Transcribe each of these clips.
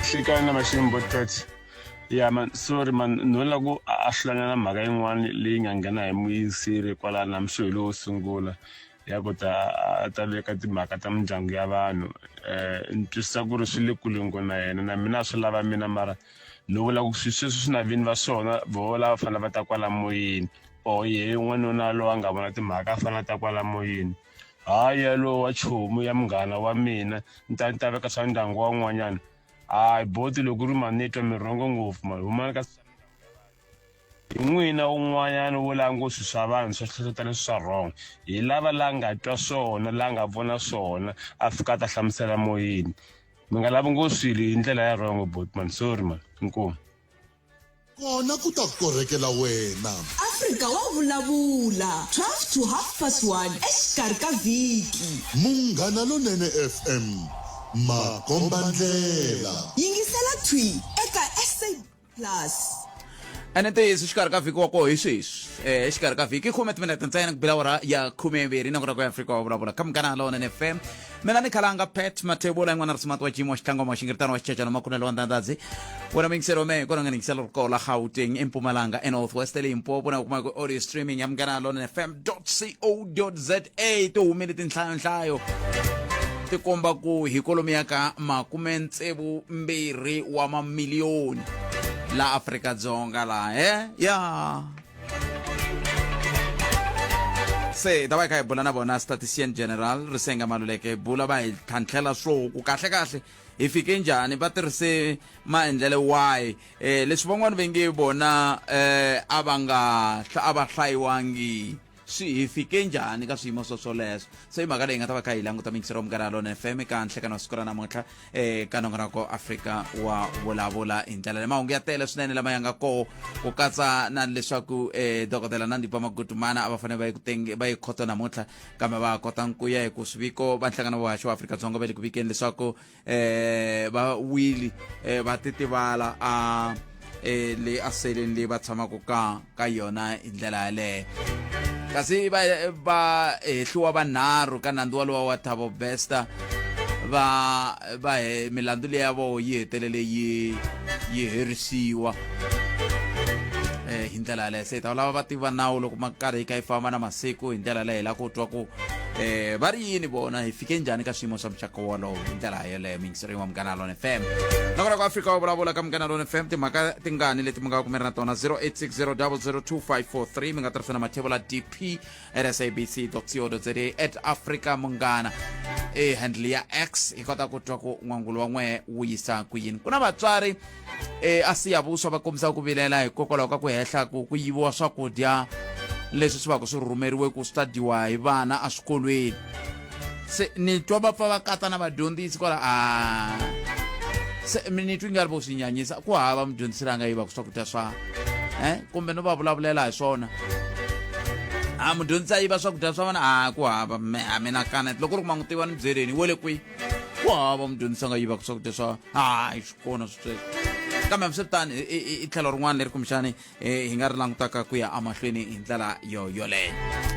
Nhlikani na maximbo tot ya man sorry man no la ku a hlulana na mhaka yin'wana leyi nga nghena hi muyingiseri kwalano hambi hi lowo sungula ya ku ta a ta veka timhaka ta mindyangu ya vanhu um ni twisisa ku ri swi le kule ngopfu na yena na mina a swi lava mina mara no vula ku swilo sweswi swi na vini va swona voho lava fanele va ta kwala moyeni or yehe n'wanuna loyi a nga vona timhaka a fanele a ta kwala moyeni hayi yalowo wa chomu ya munghana wa mina ni ta ni ta veka swa ndyangu wa un'wanyana hayi boti loko ri manitwa mi rhongo ngopfu mani humani ka hi n'wina un'wanyana wo lava ngo swilo swa vanhu swa hlohlotela leswi swa wrong hi lava la nga twa swona la nga vona swona a fika a ta hlamusela moyeni mi nga lavi ngo swilo hi ndlela ya wrong bot man sorry man inkomu Kona ku ta korhekela wena. Afrika wa vulavula, 12 to half past 1 exikarhi ka vhiki. Munghana Lonene FM, makombandlela. Yingisela thwi eka SABC Plus. Ene ntiyiso xikarhi ka vhiki wa koho hi sweswi eh, exikarhi ka vhiki khume timinete ntsena ku bila awara ya khumembirhi na ku ra ku ya afrika wa vulavula ka munghana lonene fm mina ni khalanga pat mathebula yin'wana risimati wa jimo wa xitlangoma wa xingiritano wa xichechana makunelo wa ndandadzi wena muyingiseri wa mehe kona nga ningisela ri kola gauteng empumalanga enorth west limpopo na kuma ku audio streaming ya munghana lonene fm co za ti humile tinhlayonhlayo ti komba ku hi kolomi ya ka makume tsevu mbirhi wa mamiliyoni la Afrika-Dzonga laha he ya se hi ta va hi kha hi bula na vona statistician general Risenga Maluleke hi bula va hi tlhantlhela swo ku kahle kahle hi fike njhani va tirhise maendlelo wahi eh leswi van'wani va nge vona eh a va nga a va hlayiwangi Swi hi fike njhani ka swiyimo swo swoleswo? Se i mhaka leyi nga ta va kha hi languta miyingiseri wa Munghana Lonene FM eka nhlekani wa siku ra namuntlha eka nongonoko Afrika wa vulavula hi ndlela leyi. Mahungu ya tele swinene lama ya nga koho ku katsa na leswaku eh, dokodela Nandipha Magudumana a va fanele va ye ku tenge va ye khoto namuntlha kambe va ha kotanga ku ya hi ku swiviko va nhlangano wa haxo wa Afrika-Dzonga va le ku vikeni leswaku eh va wili eh va titivala a eh le aseleni leyi va tshamaka ka ka yona hi ndlela yaleyo kasi va va hehliwa vanharhu ka nandzu walowa wa Thabo Bester va va he milandzu leyi ya voho yi hetelele yi yi herisiwa eh hi ndlela yaleyo se hi ta lava va tiva nawu loko ma karhi yi kha yi famba na masiku hi ndlela leyo hi lava ku twa ku eh va ri yini vona hi fike njhani ka swiyimo swa muxaka wolowo hi ndlela yoleyo miyingiseri wa munghana lone fm nakona ku afrika wa vulavula ka munghana lone fm timhaka tingani leti mi nga kumeri na tona 0860002543 mi nga tirhisa na mathevula dp at sabc co za at africa munghana e handle ya x hi kota ku twa ku n'wangulo wa n'wehe wu yisa ku yini ku na vatswari e a siyabuswa va kombisa ku vilela hikokwalaho ka ku hehla ku ku yiviwa swakudya leswi swi va ku swi rhumeriwe ku swi ta dyiwa hi vana eswikolweni se ni twa va pfa va katsa na vadyondzisi kwala a se ni twi nga ri vo swi nyanyisa ku hava mudyondzisi la nga yivaka swakudya swa eh kumbe no va vulavulela hi swona a mudyondzisi a yiva swakudya swa vana a ku hava me a mina kaneta loko ri ku ma n'wi tiva ni byeleni we le kwihi ku hava mudyondzisi a nga yivaka swakudya swa hayi swi kona swi sweswo kambe hambiswiritano i tlhelo rin'wana leri kumbexani eh, hi nga ri langutaka ku ya emahlweni hi ndlela yo yoleyo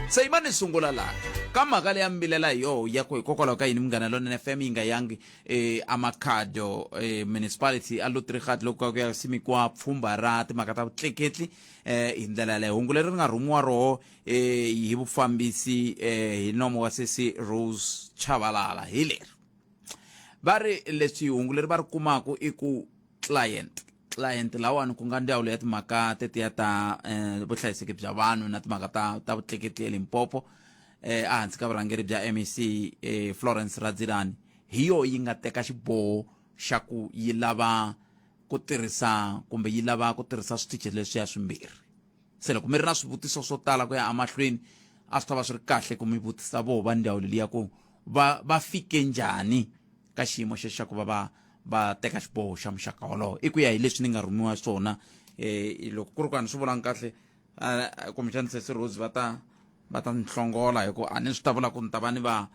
se yima ni sungula laha ka mhaka leya mbilela hi yoho ya ku hikokwalaho ka yini munghana lonene fm yi nga yangi eh, amakhado eh, municipality a lutrigat loko ku ya simikiwa pfhumba ra timhaka ta vutleketli eh, hi ndlela yaleyo hungu leri ri nga rhumiwa roho eh, hi vufambisi eh, hi nomo wa sesi rose chavalala hi leri va ri leswi hungu leri va ri kumaka i ku client client lawani ku nga ndzawulo ya timhaka tetiya ta eh, vuhlayiseki bya vanhu na timhaka ta ta vutleketli elimpopo eh, ehansi ka vurhangeri bya mec eh, florence radzilani hi yo yi nga teka xiboho xa ku yi lava ku tirhisa kumbe yi lava ku tirhisa switichi leswiya swimbirhi se loko mi ri na swivutiso swo tala ku ya emahlweni a swi ta va swi ri kahle ku mi vutisa voho va ndzawulo liya ku va va fike njhani ka xiyimo xexo xa ku va va va teka xiboho xa muxaka wolowo i ku ya hi leswi ni nga rhumiwa swona um loko ku ri ku a ni swi vulanga kahle kumbexani sesi rose va ta va ta ni hlongola hi ku a ni swi ta vula ku ni ta va ni va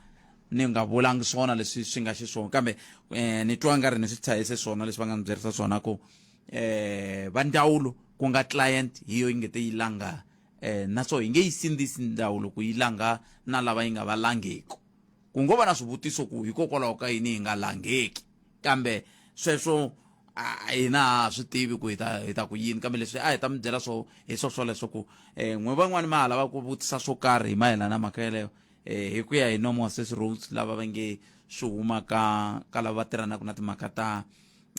ni nga vulangi swona leswi swi nga xiswona kambe um ni twa nga ri ni swi tshahise swona leswi va nga ni byerisa swona ku um va ndzawulo ku nga client hi yo yi nge te yi langa um na swo hi nge yi sindzisi ndzawulo ku yi langa na lava yi nga va langeku ku ngo va na swivutiso ku hikokwalaho ka yini hi nga langheki kambe sweswo a hina ha swi tivi ku hi ta hi ta ku yini kambe leswi a hi ta mi byela swo hi swo swoleswo ku um n'we van'wani ma ha lava ku vutisa swo karhi hi mayelana na mhaka yeleyo um hi ku ya hi nomo wa sesi Rhodes lava va nge swi huma ka ka lava va tirhanaka na timhaka ta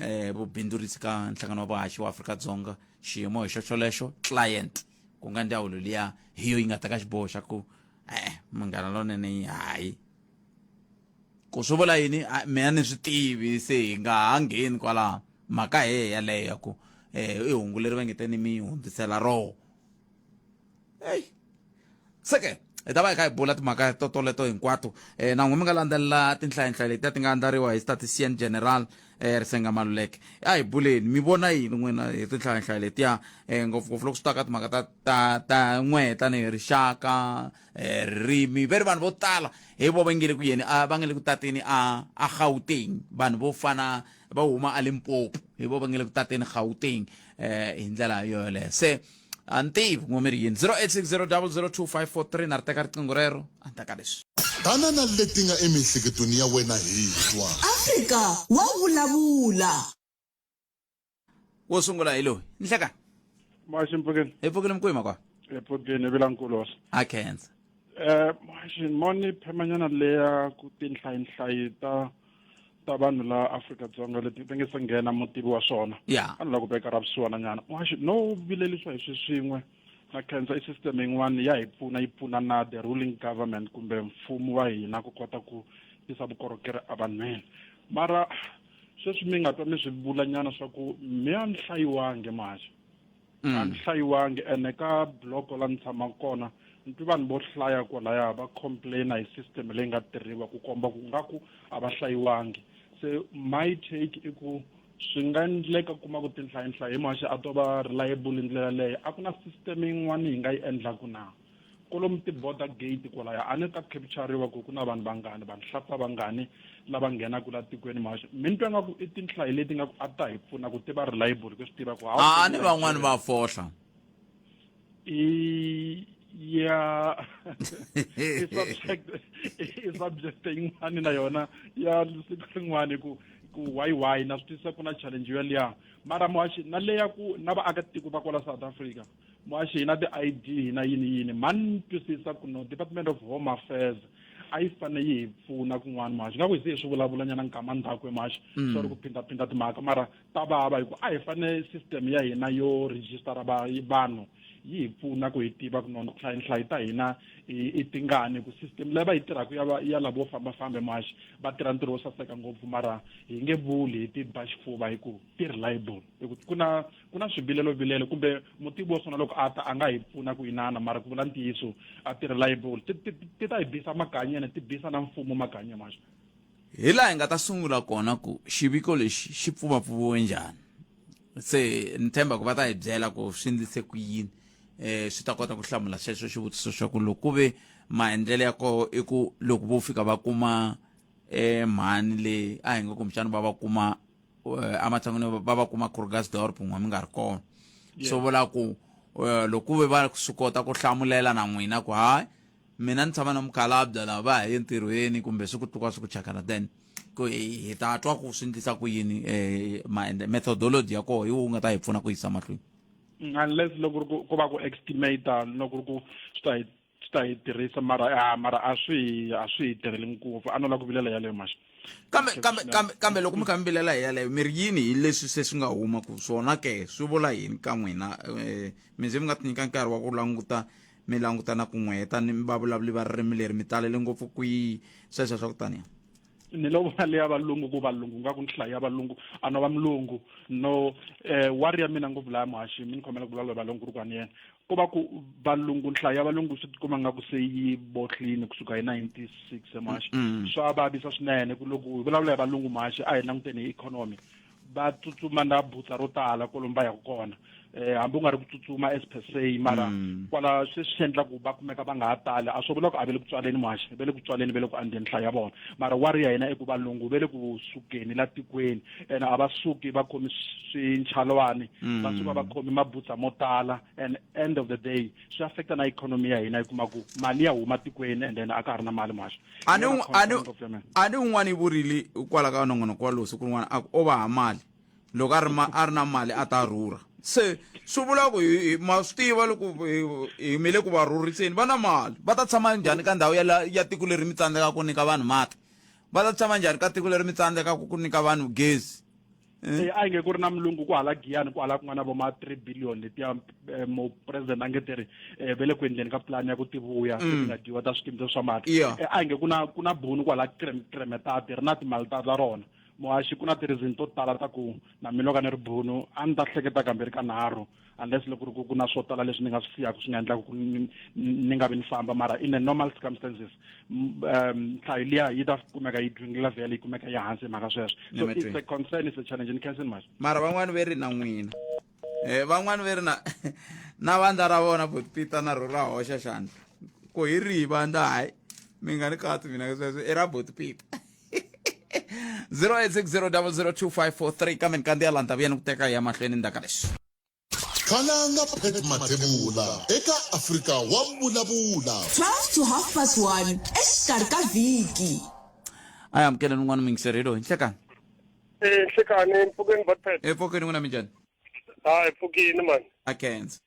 um vubindzurisi ka nhlangano wa vuhaxi wa Afrika-Dzonga xiyimo hi xo xolexo client ku nga ndzawulo liya hi yo yi nga teka xiboho xa ku e munghana lonene hayi ku swi vula yini mina ni swi tivi se hi nga ha ngheni kwalaho mhaka he yaleyo ya ku um i hungu leri va nge te ni mi hundzisela roho eyi se ke hi ta va hi kha hi bula timhaka to toleto hinkwato um na n'we mi nga landzelela tinhlayinhlayo letiya ti nga andlariwa hi statistician general um risenga maluleke a hi buleni mi vona yini n'wina hi tinhlayinhlayo letiya um ngopfungopfu loko swi ta ka timhaka ta ta ta n'we tanihi rixaka um ririmi ve ri vanhu vo tala hi vo va nge le ku yeni a va nge le ku tateni a a gauteng vanhu vo fana va huma a limpopo hi vo va nge le ku tateni gauteng um hi ndlela yo yoleyo se a ni tivi n'we mi ri yini 0860002543 na ri teka riqingho rero a ni teka leswi Tana na leti nga emiehleketweni ya wena hi twa. Afrika wa vulavula. Wo sungula hi loyi nhlekani. Maxi mpfukeni. Hi pfukile mkwihi makwa? Hi pfukeni vilankulu hosi. A khensa. Maxi moni phemanyana leya ku tinhlayinhlayi ta ta vanhu la Afrika-Dzonga leti va nge se nghena mutivi wa swona. Ya. A ni lava ku veka ra vusiwana nyana. Maxi no vilerisiwa hi swi swin'we na khensa i system yin'wana ya hi pfuna yi pfuna na the ruling government kumbe mfumo wa hina ku kota ku tisa vukorhokeri evanhwini. Mara sweswi mi nga twa mi swi vula nyana swa ku mi a ni hlayiwangi manje a ni hlayiwangi ene ka bloko la ni tshamaka kona ni twi vanhu vo hlaya kwalaya va complaina hi system leyi nga tirhiwa ku komba ku nga ku a va hlayiwangi se my take i ku swi nga endleka kuma ku tinhlayinhlayi hi mhaxa a to va reliable hi ndlela leyo a ku na system yin'wana hi nga yi endlaku na kolomu ti-border gate kwalaya a ni ta capturiwa ku ku na vanhu vangani vanhu hlapfa vangani lava nghenaka la tikweni mhaxa mi ni twa nga ku i tinhlayo leti nga ku a ta hi pfuna ku tiva reliable ku swi tiva ku a ni van'wani va fohla i ya i subject i subject yin'wani na yona ya siku rin'wani ku ku why why na swi twisisa ku na challenge yaliya mara muhaxi na leya ku na vaakatiko va kwala South Africa Muhaxi hi na ti-ID hi na yini yini mhani ni twisisa ku no Department of Home Affairs a yi fane yi hi pfuna kun'wana muhaxi nga ku hi se hi swi vulavula nyana nkama ndzhaku muhaxi sorry ku phindhaphindha timhaka mara ta vava hi ku a hi fane system ya hina yo registera vanhu yi hi pfuna ku hi tiva ku no nhlayi ta hina i tingani ku system leyi va yi tirhaka ya ya lavo fambafamba muhaxi va tirha ntirho wo saseka ngopfu mara hi nge vuli hi ti ba xifuva hi ku ti reliable hi ku ku na ku na swivilelovilelo kumbe mutivi wa swona loko a ta a nga hi pfuna ku inana mara ku vula ntiyiso a ti reliable ti ti ti ta hi bisa makanyi ene ti bisa na mfumo makanyi maxo hi laha hi nga ta sungula kona ku xiviko lexi xi pfuvapfuviwe njhani se ni tshemba ku va ta hi byela ku swi ndlise ku yini eh swi ta kota ku hlamula xexo xivutiso xa ku loko ku ve maendlelo ya koho i ku loko vo fika va kuma eh mhani leyi a hi nga kumbexana va va kuma eh, ematshan'wini va va kuma Krugersdorp n'we mi nga ri kona swo vula ku eh, loko ku ve va swi kota ku hlamulela na n'wina ku hayi mina ni tshama na mukhalabya lava va ha ye entirhweni kumbe swi ku tluka swi ku chakana then ku hi ta twa ku swi ndlisa ku yini um methodology ya koho hi wu nga ta hi pfuna ku yisa mahlweni unless loko ri ku ku va ku estimate loko ri ku swi ta hi swi ta hi tirhisa mara a mara a swi a swi hi tirheli ngopfu a no lava ku vilela yaleyo maxa kambe kambe kambe kambe loko mi kha mi vilela hi yaleyo mi ri yini hi leswi se swi nga huma ku swona ke swi vula yini ka n'wina um mi ze mi nga ti nyika nkarhi wa ku languta mi languta na ku n'we heta ni vavulavuli va ririmi leri mi talele ngopfu kwihi sweswo swa ku taniya ni lo vona leya valungu ku valungu nga ku nhlayo ya valungu a no va mulungu no eh wari ya mina ngopfu laya muhaxi mi ni khomela ku vulavula valungu ri kwani yena ko va ku valungu nhlayo ya valungu swi tikuma nga ku se yi bohlini kusuka hi 96 muhaxi swa vavisa swinene ku loko hi vulavula hi valungu muhaxi a hi languteni hi economy va tsutsuma na butsa ro tala kwalomu va yaka kona eh hambi u nga ri ku tsutsuma as per se mara kwala swi swi endla ku va kumeka va nga ha tali a swo vula ku a ve le ku tswaleni muhaxi ve le ku tswaleni ve le ku andzeni nhlayo ya vona mara wari ya hina i ku valungu ve le ku sukeni la tikweni ene a va suki va khomi swinchalwani va suka va khomi mabutsa mo tala and end of the day swi affecta na economy ya hina yi kuma ku mali ya huma tikweni and then a ka ha ri na mali muhaxi a ni a ni a ni un'wana yi vurile kwala ka nongonoko wa lowu siku rin'wana a ku o va ha mali Loko a ri ma a ri na mali a ta rhurha. Se swi vula ku hi ma swi tiva loko hi mi le ku va rhurhiseni va na mali va ta tshama njhani ka ndhawu ya la ya tiko leri mi tsandzekaka ku nyika vanhu mati va ta tshama njhani ka tiko leri mi tsandzekaka ku nyika vanhu gezi. Eh, a yi nge ku ri na mulungu ku hala Giyani ku hala ku nga na vo ma 3 billion letiya eh, mo president a nge ti ri eh, ve le ku endleni ka plan ya ku tivuya leti nga dyiwa ta swikimi swa mati. Eh, a yi nge ku na ku na bunu kwala Kremetati ri na timali ta ta rona muhaxi ku na ti-reason to tala ta ku na mina loko a ni ri bunu a ni ta hleketa kambirhi ka nharhu unless loko ri ku ku na swo tala leswi ni nga swi siyaka swi nga endlaka ku ni nga vi ni famba mara in a normal circumstances nhlayo liya yi ta kumeka yi dwingila vhele yi kumeka yi hansi hi mhaka sweswo. So it's a concern, it's a challenge. Ni khensini mhaka mara van'wani ve ri na n'wina van'wani ve ri na na vandla ra vona bot Peter na ro ra hoxa xandla ku hi rihi vandla. Hayi, mi nga ni katsi mina sweswo i ra bot Peter. 0860002543 kambe ni kandziya landa vuya ni ku teka ya mahlweni ndzhaku ka leswi. Khalanga Pat Mathebula eka Afrika wa Vulavula. 12 to half past 1 exikarhi ka vhiki. A hi amukeleni un'wana muyingiseri loyi. Nhlekani. Eh, nhlekani mpfukeni Botpet. E pfukeni n'wina, minjhani? Hayi, pfukini mani. A khensa.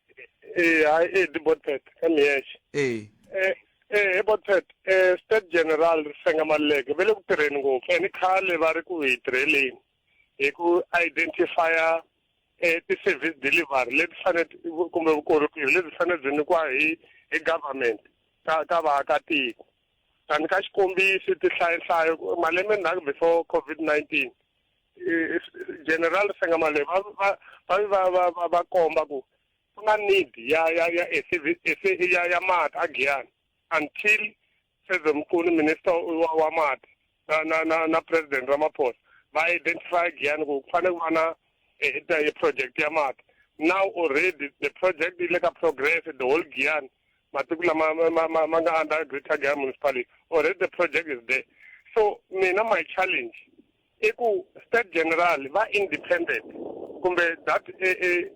Eh, hayi eh di Botpet ka miyexe. E Eh eh he Botpet, eh State General Risenga Maluleke ve le ku tirheni ngopfu ene khale va ri ku hi tirheleni hi ku identifya eh ti-service delivery leti fanele kumbe vukorhokeri lebyi fanele byi nyikiwa hi hi government ka ka vaakatiko. Tani ka xikombiso tinhlayo malembe ndzhaku before COVID-19, General Risenga Maluleke va va va va va va komba ku ku na need ya ya ya ya ya mati a Giyani until Senzo Mchunu minister wa, wa mati na na na na president Ramaphosa va identify Giyani ku ku fanele ku va na project ya mati. Now already the project yi le ka progress, the whole Giyani matiko lama ma ma ma nga under Greater Giyani Municipality, already the project is there. So mina my challenge i ku State General va independent kumbe that yi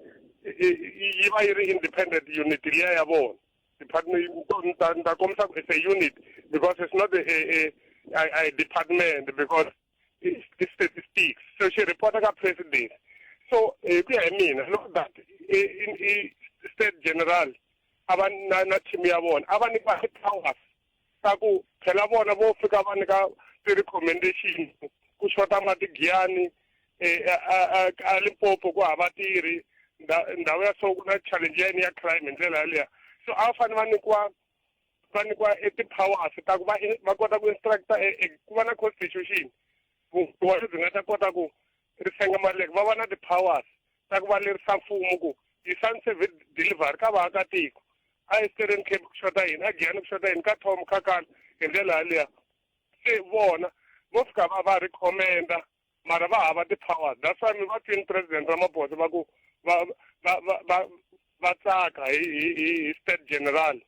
va yi ri independent unit liya ya vona department. Ni ta ni ta kombisa ku it's a unit because it's not a department because it's statistics, so xi reporta ka president. So hi ku ya hi mina loko that i State General a va na na team ya vona a va nyikiwa powers ta ku phela vona vo fika va nyika ti-recommendation ku xota mati Giyani, a Limpopo ku hava tirhi, ndhawu ya so ku na challenge ya yini ya crime hi ndlela yaliya. So a va fanele va nyikiwa va nyikiwa e ti-powers ta ku va va kota ku instructa ku va na constitution vunguwa lebyi nga ta kota ku Risenga Maluleke va va na ti-powers ta ku va lerisa mfumo ku yisani service delivery ka vaakatiko a Eastern Cape ku xota yini, a Giyani ku xota yini, ka Tom Khakala hi ndlela yaliya. Se vona vo fika va va recommenda mara va hava ti-powers. That's why mi va twini president Ramaphosa va ku va va va va va tsaka hi hi hi State General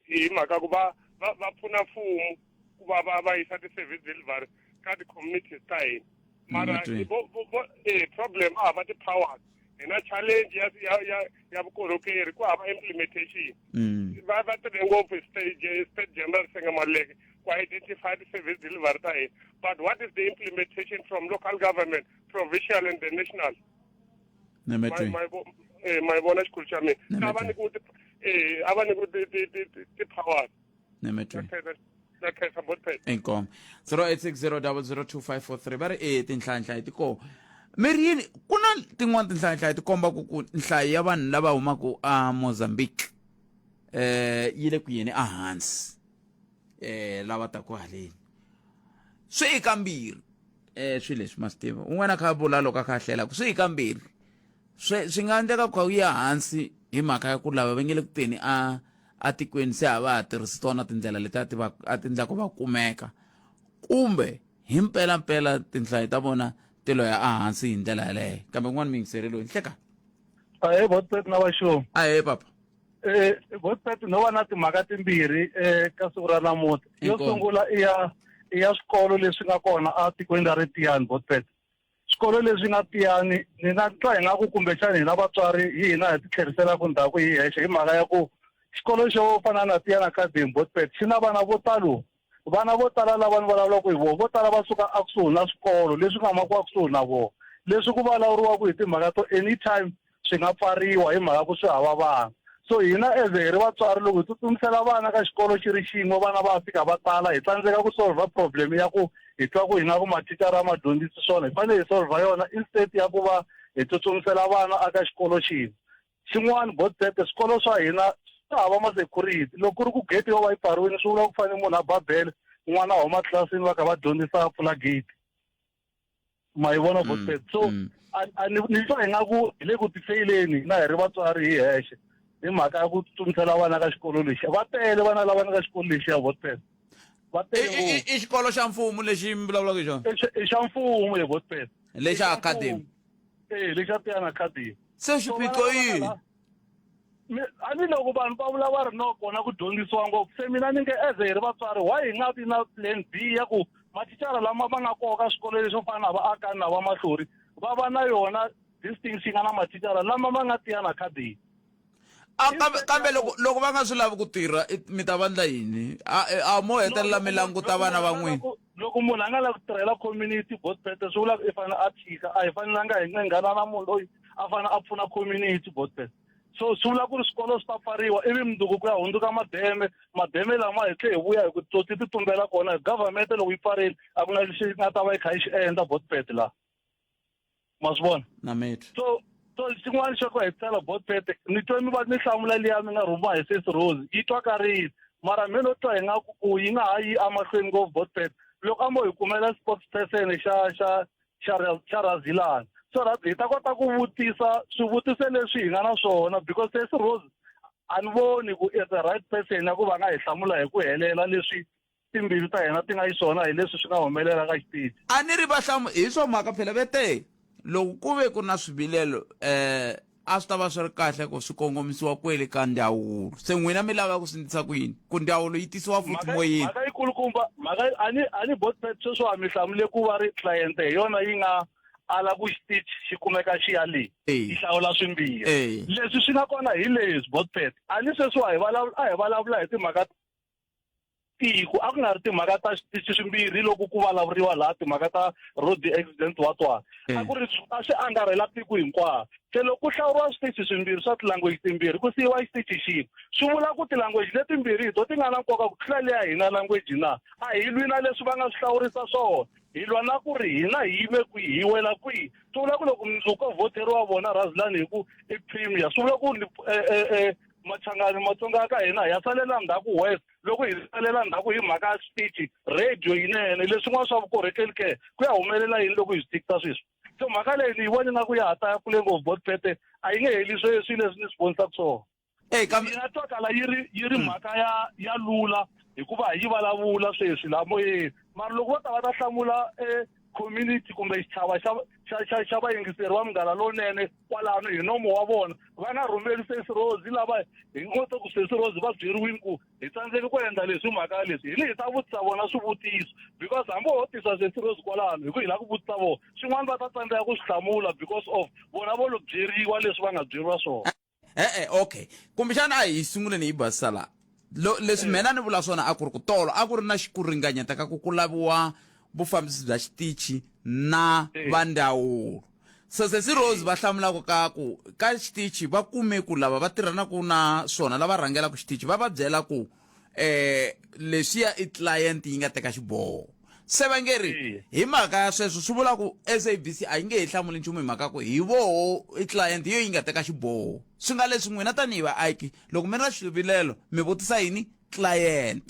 hi mhaka ku va va va pfuna mfumo ku va va va yisa ti-service delivery ka ti-communities ta hina mara vo vo eh problem a hava ti-powers. Hi na challenge ya ya ya ya vukorhokeri ku hava implementation. Va va tirhe ngopfu State General Risenga Maluleke ku identify ti-service delivery ta hina, but what is the implementation from local government, provincial and the national? Ma vona xikhulu xa mina a va nyikiwe a va nyikiwe ti-powers. Inkomo 0860002543 va ri e tinhlayanhlayo ti koho mi ri yini ku na tin'wana tinhlayanhlayo ti kombaka ku nhlayo ya vanhu lava humaka a Mozambique yi le ku yeni ehansi lava taku haleni swi i kambirhi swilo leswi ma swi tiva un'wana a kha a vula loko a kha a hlela ku swi hi kambirhi swi swi nga endleka ku kha u ya hansi hi mhaka ya ku lava va nge le ku teni a atikweni se a va ha tirhisi tona tindlela leti a ti va a ti endla ku va kumeka kumbe hi mpelampela tinhlayo ta vona ti lo ya ehansi hi ndlela yaleyo. Kambe kun'wana mi yingiseri loyi. Nhleka. Ahee Botpet na Vaxomi. Ahee papa. Eh Botpet, no va na timhaka timbirhi eh ka siku ra namuntlha. Yo sungula i ya i ya swikolo leswi nga kona etikweni ra Ritiyani Botpet. Swikolo leswi nga Tiyani ni na twa hi nga ku kumbexana hina vatswari hi hina hi ti tlheriselaka ndzhaku hi hexe hi mhaka ya ku xikolo xo fana na Tiyani Academy Botpet xi na vana vo talo. Vana vo tala lava ni vulavulaka hi vona vo tala va suka ekusuhi na swikolo leswi nga makiwa kusuhi na vona. leswi ku vulavuriwaka hi timhaka to anytime swi nga pfariwa hi mhaka ku swi hava vana. So hina as hi ri vatswari loko hi tsutsumisela vana ka xikolo xi ri xin'we vana va ya fika va tala hi tsandzeka ku solver problem ya ku hi twa ku ingaku mathicara a ma dyondzisi swona hi fanele hi solver yona instead ya ku va hi tsutsumisela vana aka xikolo xin'we. Xin'wana Godset swikolo swa hina swi hava ma-security loko ku ri ku gate yo va yi pfariwile swi vula ku fanele munhu a ba bele n'wana a huma tlilasini va kha va dyondzisa a pfula gate. Ma yi vona Godset so a ni ni twa ingaku hi le ku tifeyileni hina hi ri vatswari hi hexe hi mhaka ya ku tsutsumisela vana ka xikolo lexi va tele vana lava nga ka xikolo lexiya Godset va tele ngopfu. I xikolo xa mfumo lexi mi vulavulaka hi xona? I xa mfumo he Godset. Lexa academy. Eh lexa Tiyani Academy. Se xiphiqo i yini? A ni loko vanhu va vula va ri no kona ku dyondzisiwa ngopfu se mina ni nge as hi ri vatswari why hi nga vi na plan B ya ku mathicara lama ma nga koka swikolo leswo fana na va Akani na va Mahlori va va na yona this thing xi nga na mathicara lama ma nga Tiyani Academy. A kambe kambe loko loko va nga swi lavi ku tirha mi ta va ndla yini? A a mo hetelela mi languta vana va n'wina. Loko munhu a nga lavi ku tirhela community Godfred swi vula ku i fanele a tshika a hi fanelanga hi ncenghana na munhu loyi a fanele a pfuna community Godfred. So swi vula ku ri swikolo swi ta pfariwa ivi mundzuku ku ya hundzuka mademe mademe lama hi tlhe hi vuya hi ku tsotsi ti tumbela kona government loko yi pfarile a ku na lexi nga ta va yi kha yi xi endla Godfred laha. Ma swi vona? Na mitwa. So so xin'wana xa ku hetisela Godfred ni twe mi va ni hlamula liya mi nga rhuma hi sesi Rose yi twakarile mara me no twa ingaku ku yi nga ha yi emahlweni ngopfu Godfred loko a mo hi kumela spokesperson xa xa xa xa Razilana so that hi ta kota ku vutisa swivutiso leswi hi nga na swona because sesi Rose a ni voni ku is the right person ya ku va nga hi hlamula hi ku helela leswi timbilu ta hina ti nga yi swona hi leswi swi nga humelela ka xitichi. A ni ri va hlamu hi swo mhaka phela ve te loko ku ve ku na swivilelo eh a swi ta va swi ri kahle ku swi kongomisiwa kwele ka ndzawulo se n'wina mi lava ku swi ndlisa ku yini ku ndzawulo yi tisiwa futhi moyeni mhaka yikulukumba mhaka a ni a ni botpet sweswi wa mi hlamule ku va ri client hi yona yi nga ala ku xitichi xi kumeka xi ya le yi hlawula swimbirhi leswi swi nga kona hi leswi botpet a ni sweswi wa hi vulavula a hi vulavula hi timhaka tiko a ku nga ri timhaka ta switichi swimbirhi loko ku vulavuriwa laha timhaka ta road accident wa twana a ku ri a swi angarhela tiko hinkwaro se loko ku hlawuriwa switichi swimbirhi swa ti-language timbirhi ku siyiwa xitichi xin'we swi vula ku ti-language letimbirhi hi to ti nga na nkoka ku tlula leya hina language na a hi lwi na leswi va nga swi hlawurisa swona hi lwa na ku ri hina hi yime kwihi hi wela kwihi swi vula ku loko mundzuku ko vhoteriwa vona Razilani hi ku i premier swi vula ku Machangani Matsonga ya ka hina ya salela ndzhaku west loko hi salela ndzhaku hi mhaka ya switichi radio yinene leswin'wana swa vukorhokeri ke ku ya humelela yini loko hi swi tikisa sweswi so mhaka leyi ni yi vona ingaku ya ha ta ya kule ngopfu botpete a yi nge heli sweswi leswi ni swi vonisaka swona Hey, kambe yi nga twakala yi ri yi ri mhaka ya ya lula hikuva hi yi vulavula sweswi laha moyeni mara loko vo ta va ta hlamula eh, community kumbe xichava xa xa xa xa vayingiseri va munghana lowunene kwalano hi nomo wa vona va nga rhumeli sesi Rose lava hi ngo to ku sesi Rose va byeriwini ku hi tsandzeke ku endla leswi mhaka ya leswi hi ni hi ta vutisa vona swivutiso because hambi ho tisa sesi Rose kwalano hi ku hi lava ku vutisa vona swin'wana va ta tsandzeka ku swi hlamula because of vona vo lo byeriwa leswi va nga byeriwa swona. E-e okay kumbexana a hi sunguleni hi basisa la Lo, leswi mina ni vula swona a ku ri ku tolo a ku ri na ku ringanyeta ka ku ku laviwa vufambisi bya xitichi na va ndzawulo se sesi Rose va hlamulaka ka ku ka xitichi va kume ku lava va tirhanaka na swona lava rhangelaka xitichi va va byela ku eh leswiya i client yi nga teka xiboho se va nge ri hi mhaka ya sweswo swi vula ku SABC a yi nge he hlamuli nchumu hi mhaka ku hi voho i client yo yi nga teka xiboho swi nga leswi n'wina tanihi vaaki loko mi ri na xivilelo mi vutisa yini client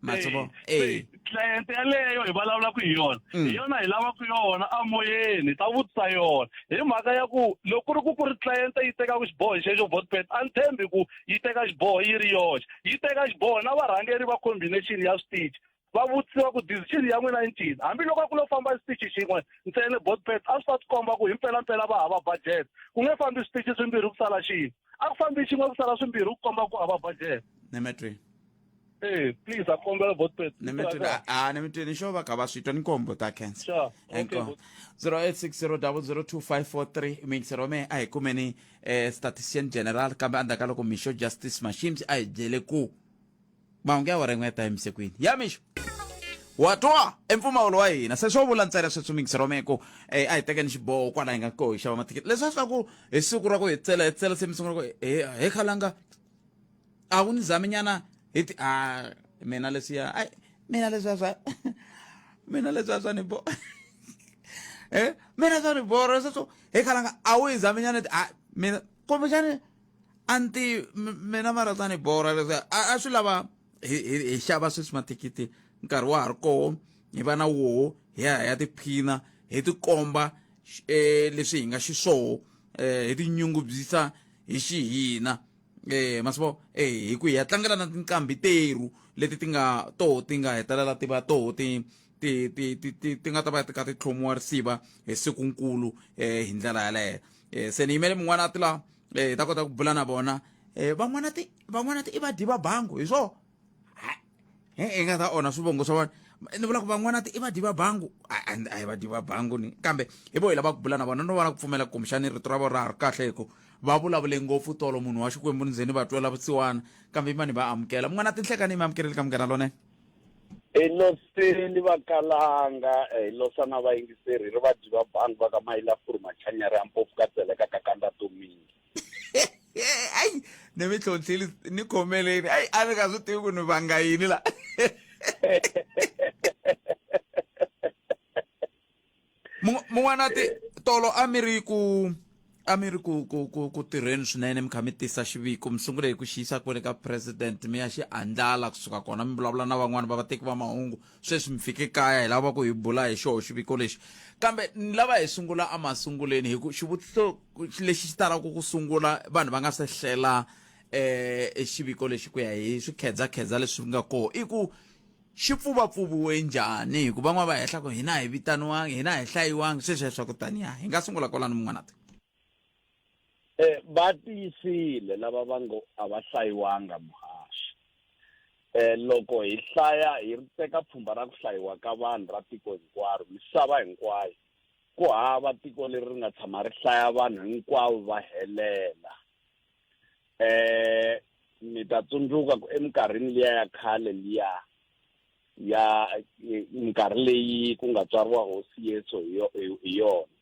matsovo eh client yaleyo hi vulavulaka hi yona mm. hi yona hi lavaka yona amoyeni hi ta vutisa yona hi mhaka ya ku loko ku ri ku ku ri client yi tekaka xiboho xexo votpet a ni tshembi ku yi teka xiboho yi ri yoxe yi teka xiboho na varhangeri va combination ya switichi va vutisiwa ku decision ya n'wina i ncini hambiloko a ku lo famba xitichi xin'we ntsena botpet a swi ta tikomba ku himpelampela va hava budget ku nge fambi switichi swimbirhi ku sala xin'we a ku fambi xin'we ku sala swimbirhi ku komba ku hava budget nemetweni Eh, please a kombela botpet nemetweni a nemetweni xo va ka va swi twa ni kombo ta cancer Sure. Okay, Inkomu. 0860002543 miyingisero wa mehe a hi kumeni eh, statistician general kambe endzhaku ka loko mixo justice mashims a hi byele ku mahungu ya awara yin'we ya ta yimise kwini ya mixo Wa twa i mpfumawulo wa hina se swo vula ntsena sweswi muyingiseri wa mehe ku eh, a hi tekeni xiboho kwala hi nga koho hi xava mathikithi leswi swa ku hi siku ra ku hi tsela hi tsela se mi sungula ku he he khalanga a ku ni zami nyana hi ti a mina leswiya ai mina leswiya swa mina leswiya swa ni bo eh mina swa ni borha sweswo he khalanga a wu hi zami nyana a mina kumbexani a ni tivi mina mara swa ni borha leswiya a swi lava hi hi xava sweswi mathikithi nkarhi wa ha ri koho hi va na woho hi ya hi ya tiphina hi tikomba eh leswi hi nga xiswoho eh hi tinyungubyisa hi xihina eh masivo eh hi ku hi ya tlangela na tinqambi terhu leti ti nga toho ti nga hetelela ti va toho ti ti ti ti ti ti nga ta va ti ka ti tlhomiwa risiva hi sikunkulu eh hi ndlela yaleyo eh se ni yimele mun'wana a ti la eh hi ta kota ku bula na vona eh van'wana ti van'wana ti i vadyi va bangu hi swo he hi nga ta onha swivongo swa vona ni vula ku van'wana ti i vadyi va bangu a hi vadyi va bangu ni kambe hi vo hi lava ku bula na vona no vona ku pfumela kumbexani rito ra vona ra ha ri kahle hi ku va vulavule ngopfu tolo munhu wa xikwembu ni ze ni va twela vusiwana kambe i mani va amukela mun'wana tinhlekani mi amukeleli ka munghana lonene hi losini vakalanga hi losa na vayingiseri ri vadyi va bangi va ka mayila furu machanyari ya mpofu ka tseleka ka kanda tomingi ayi ni mi tlhontlhile ni khomeleni ayi a ni nga swi tivi ku ni vanga yini la Mun'wana ti tolo a mi ri ku a mi ri ku ku ku ku tirheni swinene mi kha mi tisa xiviko mi sungule hi ku xi yisa kwele ka president mi ya xi andlala kusuka kona mi vulavula na van'wani va vateki va mahungu sweswi mi fike kaya hi lava ku hi bula hi xoho xiviko lexi kambe ni lava hi sungula emasunguleni hi ku xivutiso lexi xi talaka ku sungula vanhu va nga se hlela eh xiviko lexi ku ya hi swikhedzakhedza leswi nga koho i ku xi pfuvapfuviwe njhani hikuva van'wana va hehla ku hina hi vitaniwangi hina hi hlayiwangi sweswiya swa ku taniya hi nga sungula kwalano mun'wana ti eh va tiyisile lava va ngo a va hlayiwanga muhaxi eh loko hi hlaya hi teka pfhumba ra ku hlayiwa ka vanhu ra tiko hinkwaro misava hinkwayo ku hava tiko leri ri nga tshama ri hlaya vanhu hinkwavo va helela eh mi ta tsundzuka ku eminkarhini liya ya khale liya ya minkarhi leyi ku nga tswariwa hosi Yesu hi yona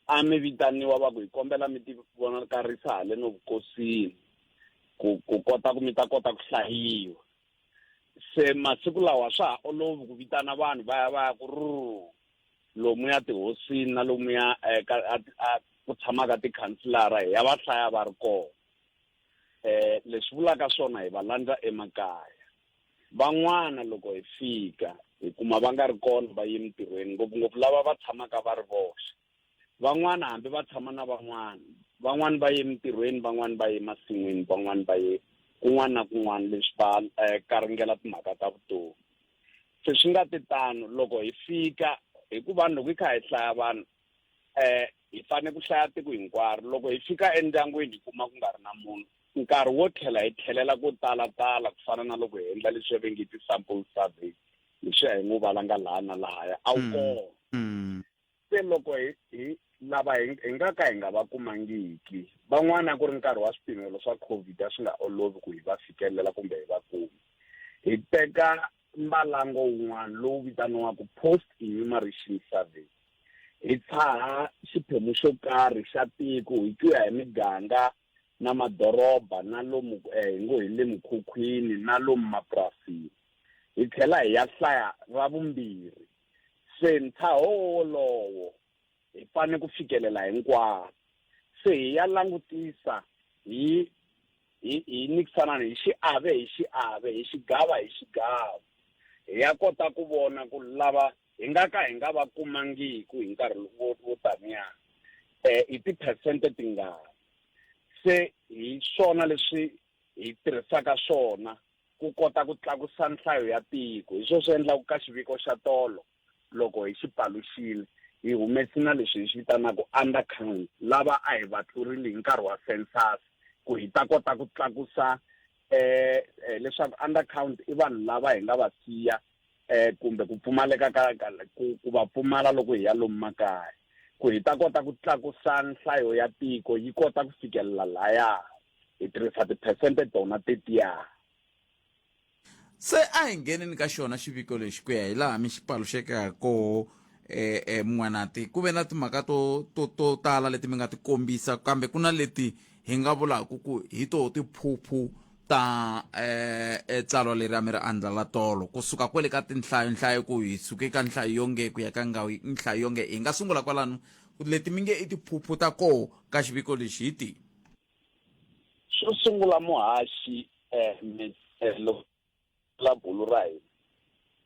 a mi vitaniwa va ku hi kombela mi ti vonakarisa haleno vukosini ku ku kota ku mi ta kota ku hlayiwa se masiku lawa swa ha olovi ku vitana vanhu va ya va ya ku ruru lomuya tihosini na lomuya eh, ka ku tshamaka tikhanselara hi ya va hlaya va ri kona eh leswi vulaka swona hi va landza emakaya van'wana loko hi fika hi kuma va nga ri kona va ye mintirhweni ngopfungopfu lava va tshamaka va ri voxe van'wana hambi va tshama na van'wana van'wana va ye mintirhweni van'wana va ye masin'wini van'wana va ye kun'wana na kun'wana leswi va eh, karingela timhaka ta vutomi se swi nga ti tano loko hi fika hikuva loko hi kha hi hlaya vanhu eh hi fanele ku hlaya tiko hinkwaro loko hi fika endyangwini hi kuma ku nga ri na munhu nkarhi wo tlhela hi tlhelela ko tala tala ku fana na loko hi endla leswi va nge ti-sample survey leswiya hi ngo valanga laha na lahaya a wu kona se loko hi hi lava hi hi nga ka hi nga va kumangiki van'wana a ku ri nkarhi wa swipimelo swa covid a swi nga olovi ku hi va fikelela kumbe hi va kuma hi teka mbalango wun'wana lowu vitaniwaka post enumeration survey hi tshaha xiphemu xo karhi xa tiko hi ku ya hi miganga na madoroba na lomu eh, hi ngo hi le mikhukhwini na lomu mapurasini hi tlhela hi ya hlaya ra vumbirhi se ntshaho wolowo hi fanele ku fikelela hinkwavo se hi ya langutisa hi hi hi nyikisana hi xiave hi xiave hi xigava hi xigava hi ya kota ku vona ku lava hi nga ka hi nga va kumangiku hi nkarhi wo wo taniya eh i tiphesente tingani se hi swona leswi hi tirhisaka swona ku kota ku tlakusa nhlayo ya tiko hi swona swi endlaka ka xiviko xa tolo loko hi xi paluxile hi humesi na leswi hi swi vitanaka undercount lava a hi va tlurile hi nkarhi wa census ku hi ta kota ku tlakusa eh, eh leswaku undercount i vanhu lava hi nga va siya eh kumbe ku pfumaleka ka ku, ku va pfumala loko hi ya lomu makaya ku hi ta kota ku tlakusa nhlayo ya tiko yi kota ku fikelela laya hi tirhisa tiphesente tona tetiya. Se a hi ngheneni ka xona xiviko lexi ku ya hi laha mi xi paluxeke ha koho eh, eh, Mun'wanati. Ku ve na timhaka to, to, to tala leti mi nga ti kombisa kambe ku na leti hi nga vulaka ku hi toho tiphuphu ta eh, eh, tsalwa leri a mi ri andlala tolo kusuka kwele ka tinhlayo nhlayo ku hi suke ka nhlayo yonge ku ya ka ngawi nhlayo yonge hi nga sungula kwalano leti mi nge i tiphuphu ta koho ka xiviko lexi hi tihi Xo sungula muhaxi eh, mi eh, loko la bulu ra hina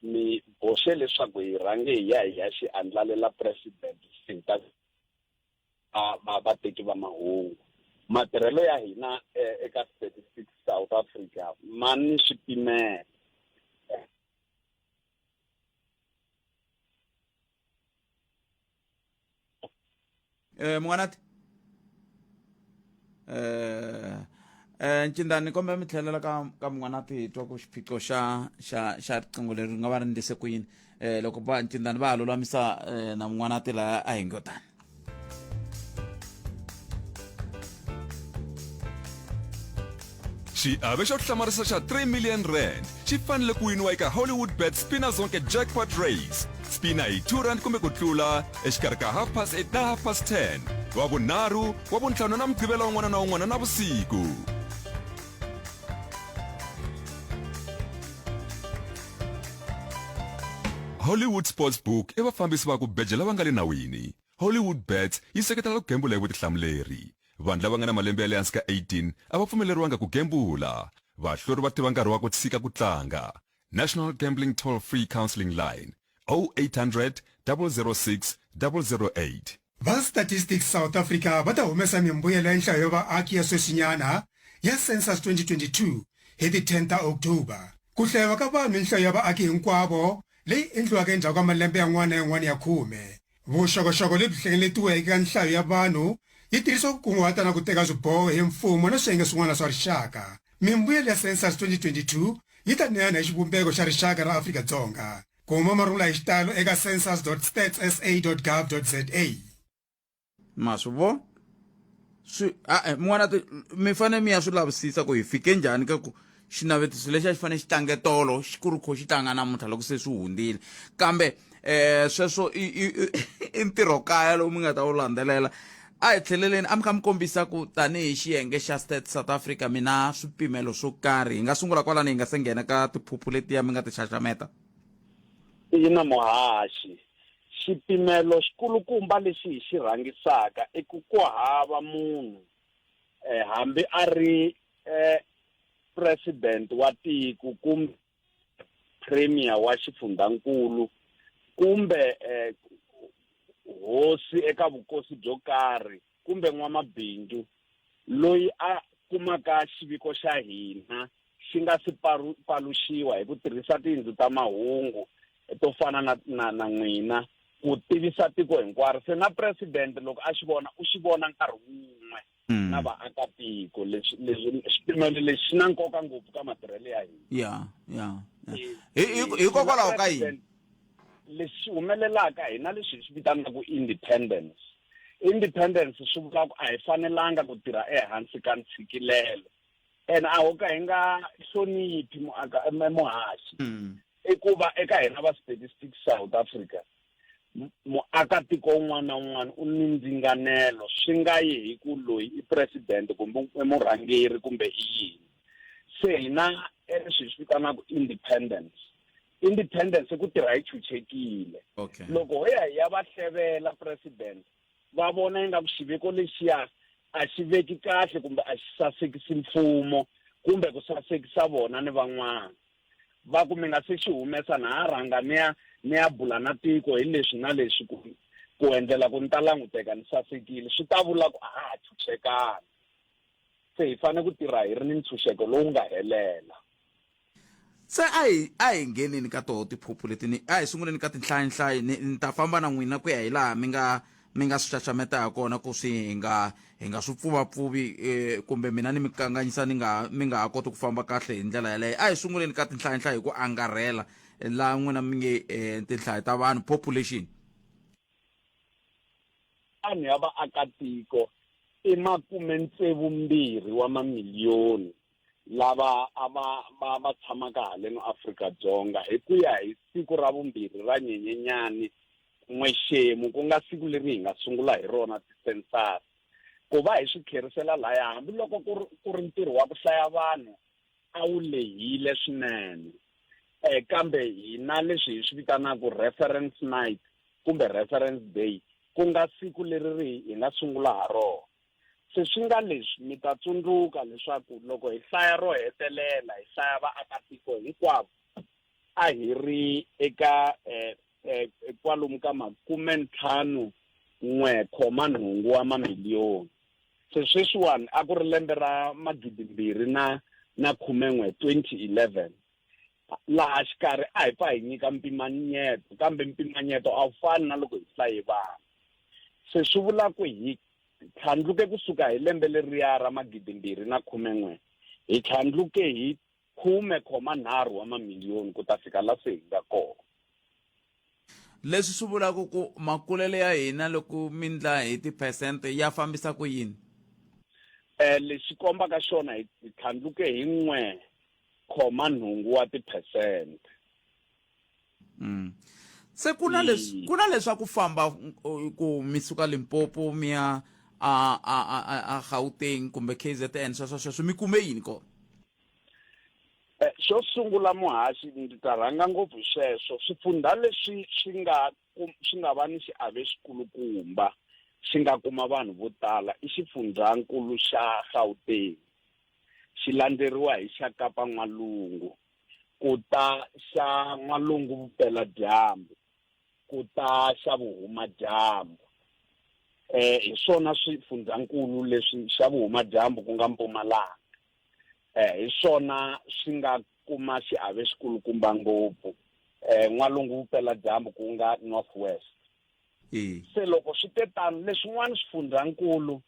mi boxe leswaku hi rhange hi ya hi ya xi andlalela president se hi ta va vateki va mahungu matirhelo ya hina eh, eka Statistics South Africa ma ni swipimelo. Eh Mun'wanati eh eh Ncindani kombe mi tlhelela ka ka Mun'wanati hi twa ku xiphiqo xa xa xa riqingho leri nga va ri ndlise ku yini eh loko va Ncindani va ha lulamisa eh, na Mun'wanati laha a hi ngo tani. Xiave xo hlamarisa xa 3 million rand xi fanele ku winiwa eka Hollywood Bet Spina Zonke Jackpot Race. Spina hi 2 rand kumbe ku tlula exikarhi ka half past 8 na half past 10, Wavunharhu, Wavuntlhanu na Mugqivela wun'wana na wun'wana na vusiku. Hollywood Sportsbook i vafambisi va ku beja lava nga le nawini. Hollywood Bets yi seketela ku gembula hi vutihlamuleri. Vanhu lava nga na malembe ya le hansi ka 18 a va pfumeleriwanga ku gembula. Vahluri va tiva nkarhi wa ku tshika ku tlanga. National Gambling Toll Free Counseling Line, 0800 006 008. Va Statistics South Africa va ta humesa mimbuyelo ya nhlayo ya vaaki ya sweswinyana ya Census 2022 hi ti 10 ta October. Ku hlayiwa ka vanhu i nhlayo ya vaaki hinkwavo leyi endliwaka endzhaku ka malembe yan'wana na yan'wana ya khume. Vuxokoxoko lebyi hlengeletiweke ka nhlayo ya vanhu yi tirhisiwa ku kunguhata na ku teka swiboho hi mfumo na swiyenge swin'wana swa rixaka. Mimbuyelo ya Census 2022 yi ta neyana hi xivumbeko xa rixaka ra Afrika-Dzonga. Kuma marungula hi xitalo eka census.statssa.gov.za. Ma swi vona swi a-e mun'wana ti mi fanele mi ya swi lavisisa ku hi fike njhani ka ku xinavetiso lexi a xi fanele xi tlange tolo xi ku ri kho xi tlanga namuntlha loko se swi hundzile kambe eh sweswo i i i ntirho kaya lowu mi nga ta wu landzelela a hi tlheleleni a mi kha mi kombisa ku tanihi xiyenge xa Stats South Africa mi na swipimelo swo karhi hi nga sungula kwalano hi nga se nghena ka tiphuphu letiya mi nga ti xaxameta. Ina muhaxi Xipimelo xikulukumba lexi hi xi rhangisaka i ku ku hava munhu, hambi a ri president wa tiko kumbe premier wa xifundhankulu kumbe hosi eka vukosi byo karhi kumbe n'wamabindzu loyi a kumaka xiviko xa hina xi nga si paluxiwa hi ku tirhisa tiyindlu ta mahungu to fana na, na, na n'wina ku tivisa tiko hinkwaro. Se na president loko a xi vona u xi vona nkarhi wun'we mm. na vaakatiko. Leswi leswi xipimelo lexi xi na nkoka ngopfu ka matirhelo ya hina. Ya ya hikokwalaho ka yini lexi humelelaka hina leswi hi swi vitanaka independence. Independence swi vula ku a hi fanelanga ku tirha ehansi ka ntshikilelo and a ho ka hi nga hloniphi muhaxi mm. I ku va eka hina va Statistics South Africa muakatiko un'wana na un'wana u ni ndzinganelo swi nga yi hi ku loyi i president kumbe i murhangeri kumbe i yini. Se hina leswi hi swi vitanaka independence. Independence i ku tirha hi chuchekile. Okay. Loko ho ya hi ya va hlevela president va vona ingaku xiviko lexiya a xi veki kahle kumbe a xi sasekisi mfumo kumbe ku sasekisa vona ni van'wana va ku mi nga se xi humesa na ha rhanga ni ya ni ya bula na tiko hi leswi na leswi ku ku endlela ku ni ta languteka ni sasekile swi ta vula ku a ha tshunxekanga se hi fanele ku tirha hi ri ni ntshunxeko lowu nga helela. Se a hi a hi ngheneni ka toho tiphuphu leti ni a hi sunguleni ka tinhlayinhlayi ni ni ta famba na n'wina ku ya hi laha mi nga mi nga swi xaxameta ha kona ku swi hi nga hi nga swi pfuvapfuvi eh, kumbe mina ni mi kanganyisa ni nga mi nga ha koti ku famba kahle hi ndlela yaleyo a hi sunguleni ka tinhlayinhlayi hi ku angarhela laha n'wina mi nge eh, tinhlayo ta vanhu population. Vanhu ya vaakatiko i makumetsevumbirhi wa mamiliyoni. lava a va va va tshamaka haleno Afrika-Dzonga hi ku ya hi siku ra vumbirhi ra Nyenyenyani n'wexemu ku nga siku leri hi nga sungula hi rona ti-census ku va hi swi tlherisela laya hambiloko ku ri ku ri ntirho wa ku hlaya vanhu a wu lehile swinene eh kambe hina leswi hi swi vitanaka reference night kumbe reference day ku nga siku leri ri hi nga sungula ha rona se swi nga leswi mi ta tsundzuka leswaku loko hi hlaya ro hetelela hi hlaya vaakatiko hinkwavo a hi ri eka eh, eh, kwalomu ka makumentlhanu n'we khoma nhungu wa mamiliyoni se sweswiwani a ku ri lembe ra magidimbirhi na na khumen'we 2011 laha xikarhi a hi pfa hi nyika mpimanyeto kambe mpimanyeto a wu fani na loko hi hlaye vanhu se swi vula ku hi tlhandluke kusuka hi lembe leriya ra magidimbirhi na khumen'we hi tlhandluke hi 13 wa mamiliyoni ku ta fika la se hi nga kona. Leswi swi vulaka ku makulele ya hina loko mi ndla hi tiphesente ya fambisa ku yini? Eh, lexi kombaka xona hi tlhandluke hi 1.8 wa tiphesente. Mm. Se ku na leswi ku na leswaku famba ku mi suka Limpopo mi ya a a a a Gauteng kumbe KZN sweswo sweswo mi kume yini kona? Eh, xo sungula muhaxi ndzi ta rhanga ngopfu hi sweswo swifundha leswi swi nga swi nga va ni xiave xikulukumba xi nga kuma vanhu vo tala i xifundhankulu xa Gauteng xi landzeriwa hi xa Kapa N'walungu ku ta xa N'walungu Vupeladyambu ku ta xa Vuhumadyambu eh hi swona swifundzankulu leswi xa Vuhumadyambu ku nga Mpumalanga eh hi swona swi nga kuma xiave xikulukumba ngopfu eh N'walungu Vupeladyambu ku nga North West se loko swi te tano leswin'wana swifundzankulu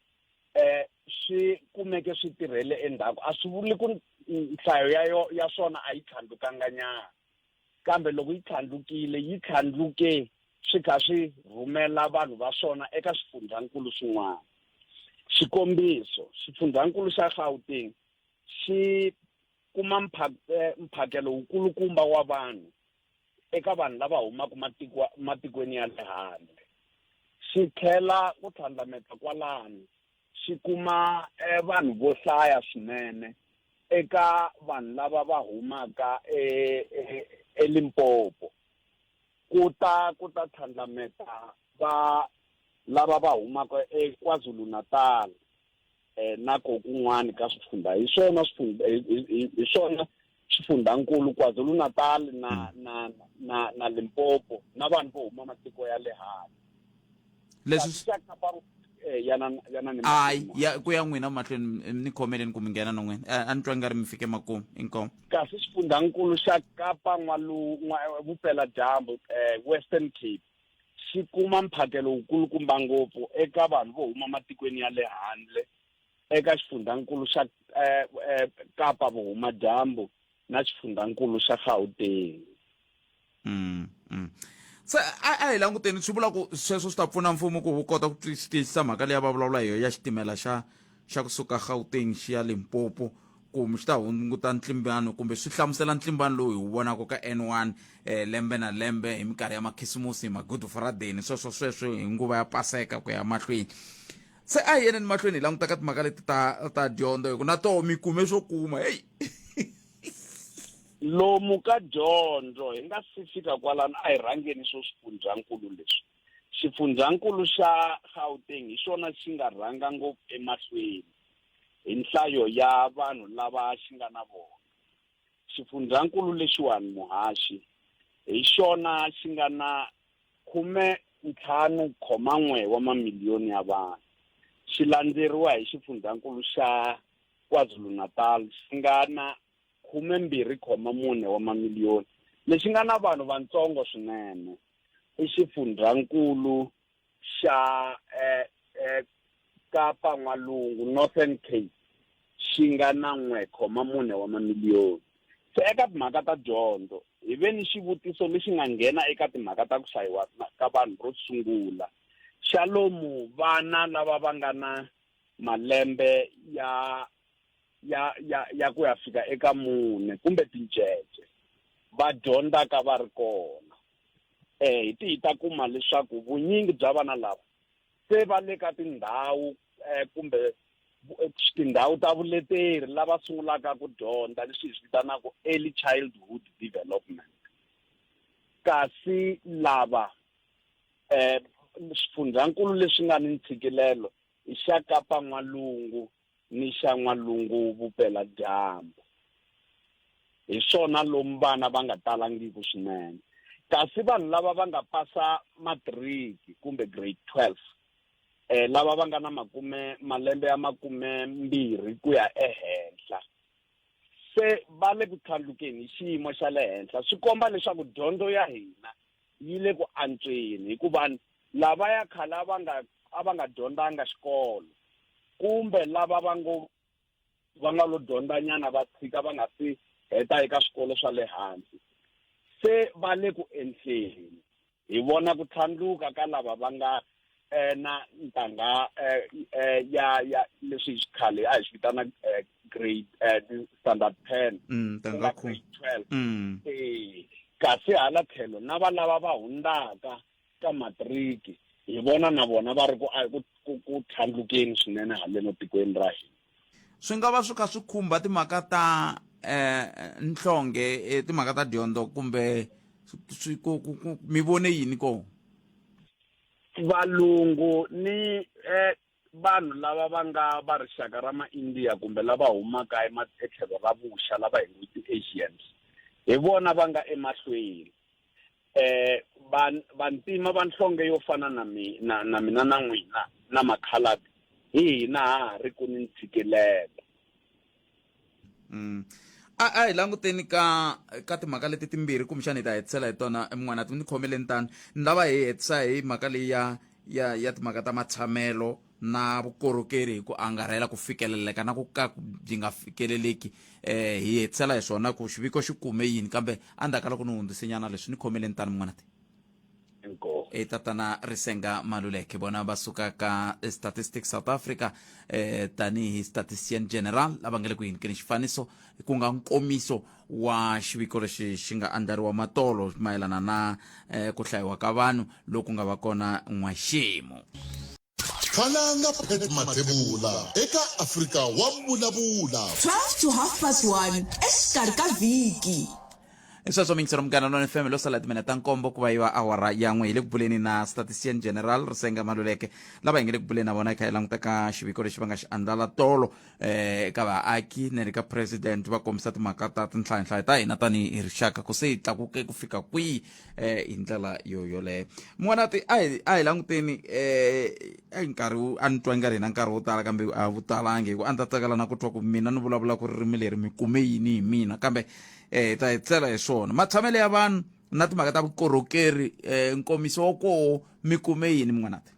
eh swi kumeke swi tirhele endzhaku a swi vuli ku nhlayo ya yo ya swona a yi tlhandlukanga nyana kambe loko yi tlhandlukile yi tlhandluke swi kha swi rhumela vanhu va swona eka swifundzhankulu swin'wana xikombiso xifundzhankulu xa Gauteng xi kuma eh, mphakelo wukulukumba wa vanhu eka vanhu lava humaka matiko matikweni ya le handle xi tlhela ku tlhandlameta kwalano xi kuma eh, vanhu vo hlaya swinene eka vanhu lava va humaka eLimpopo e, ku ta ku ta tlhandlameta va lava va humaka eKwaZulu-Natal eh, na ko kun'wana ka swifundha hi swona swifundha hi swona swifundhankulu KwaZulu-Natal na hmm. na na na Limpopo na vanhu vo huma matiko ya le handle leswi xa Kapa eh, yana yana ni ayi ya ku ya n'wina mahlweni ni khomeleni ku mi nghena na n'wina eh, a ni twa nga ri mi fike makumu inkomu kasi xifundhankulu xa Kapa n'walungu vupeladyambu eh, Western Cape xi kuma mphakelo wukulukumba ngopfu eka vanhu vo huma matikweni ya le handle eka xifundhankulu xa eh, eh, Kapa vuhumadyambu na xifundhankulu xa Gauteng. Mm, mm. Se a a hi languteni swi vula ku sweswo swi ta pfuna mfumo ku wu kota ku tiyisisa mhaka leyi a va vulavula hi yona ya xitimela xa xa kusuka Gauteng xi ya Limpopo ku swi ta hunguta ntlimbano kumbe swi hlamusela ntlimbano lowu hi wu vonaka ka N1 eh, lembe na lembe hi minkarhi ya makhisimusi hi ma-good friday ni sweswo sweswo hi nguva ya paseka ku ya mahlweni se a hi yeneni mahlweni hi languta ka timhaka leti ta ta dyondzo hi ku na toho mi kume swo kuma heyi lomu ka dyondzo hi nga si fika kwalano a hi rhangeni swo swifundzhankulu leswi xifundzhankulu xa Gauteng hi xona xi nga rhanga ngopfu emahlweni hi nhlayo ya vanhu lava xi nga na vona xifundzhankulu lexiwani muhaxi hi xona xi nga na 15.1 wa mamiliyoni ya vanhu xi landzeriwa hi xifundzhankulu xa KwaZulu-Natal xi nga na 24.4 wa mamiliyoni lexi nga na vanhu vantsongo swinene i xifundzhankulu xa eh, eh, Kapa N'walungu Northern Cape xi nga na 1.4 wa mamiliyoni se eka timhaka ta dyondzo hi ve ni xivutiso lexi nga nghena eka timhaka ta ku hlayiwa ka vanhu ro sungula xa lomu vana lava va nga na malembe ya ya ya ya ku ya fika eka mune kumbe tincece va dyondzaka va ri kona eh hi ti hi ta kuma leswaku vunyingi bya vana lava se va le ka tindhawu eh, kumbe eh, tindhawu ta vuleteri lava sungulaka ku dyondza leswi hi swi vitanaka early childhood development kasi lava eh swifundzhankulu leswi nga ni ntshikilelo i xa Kapa N'walungu ni xa N'walungu Vupeladyambu. Hi swona lomu vana va nga talangiku swinene. Kasi vanhu lava va nga pasa matiriki kumbe grade 12 eh lava va nga na makume malembe ya makumembirhi ku ya ehenhla se va le ku tlhandlukeni hi xiyimo xa le henhla swi komba leswaku dyondzo ya hina yi le ku antsweni hikuva lavaya khale a va nga a va nga dyondzanga xikolo kumbe lava va ngo va nga lo dyondzanyana va tshika va nga si heta eka swikolo swa le hansi se va le ku endleni hi vona ku tlhandluka ka lava va nga eh, na ntangha eh, eh, ya ya leswi hi xikhale a hi swi vitana grade standard 10 ntangha grade 12 eh kasi hala tlhelo na va lava va hundzaka ka matiriki hi vona na vona va ri ku ku ku tlhandlukeni swinene haleno tikweni ra hina swi nga va swi kha swi khumba timhaka ta eh nhlonge eh, timhaka ta dyondzo kumbe swi ku ku mi vone yini ko valungu ni eh vanhu lava va nga va rixaka ra ma-india kumbe lava humaka etlhelo ra vuxa lava hi ngo ti-asians hi vona va nga emahlweni eh vantima va nhlonge yo fana na mina na mina na n'wina na makhaladi hi hina ha ha ri ku ni ntshikelelo A a hi languteni ka ka timhaka leti timbirhi kumbexana hi ta hetisela hi tona mun'wana ti ni khomeleni tano ni lava hi hetisa hi mhaka leyi ya ya ya timhaka ta matshamelo na vukorhokeri hi ku angarhela ku fikeleleka na ku ka byi nga fikeleleki eh hi hetisela hi swona ku xiviko xi kume yini kambe endzhaku ka loko ni hundzisenyana leswi ni khomeleni tano mun'wana ti Inkomu. E tatana Risenga Maluleke vona va suka ka Statistics South Africa eh tanihi statistician general lava nga le ku yinikeni xifaniso ku nga nkomiso wa xiviko lexi xi nga andlariwa matolo mayelana na eh, ku hlayiwa ka vanhu loku nga va kona n'waxemu Khalanga Pat Mathebula eka Afrika wa Vulavula. 12 to half past 1 exikarhi ka vhiki. Hi sweswo mingisero munghana lona fm lo sala timene ta nkombo ku va yi va awara ya n'we hi le ku buleni na statistician general Risenga Maluleke lava hi nge le ku buleni na vona hi kha hi languta ka xiviko lexi va nga xi andlala tolo eh eka vaaki na le ka president va kombisa timhaka ta tinhlayanhlaya ta hina tanihi rixaka ku se yi tlakuke ku fika kwihi eh hi ndlela yo yoleyo mun'wanati a hi a hi languteni eh a hi nkarhi wu- a ni twa nga ri hina nkarhi wo tala kambe a wu talangi hi ku a ni ta tsakela na ku twa ku mina ni vulavula ku ririmi leri mi kume yini hi mina kambe eh hi ta hi tsela hi swona matshamelo ya vanhu na timhaka ta vukorhokeri eh nkomiso wa koho mi kume yini mun'wanati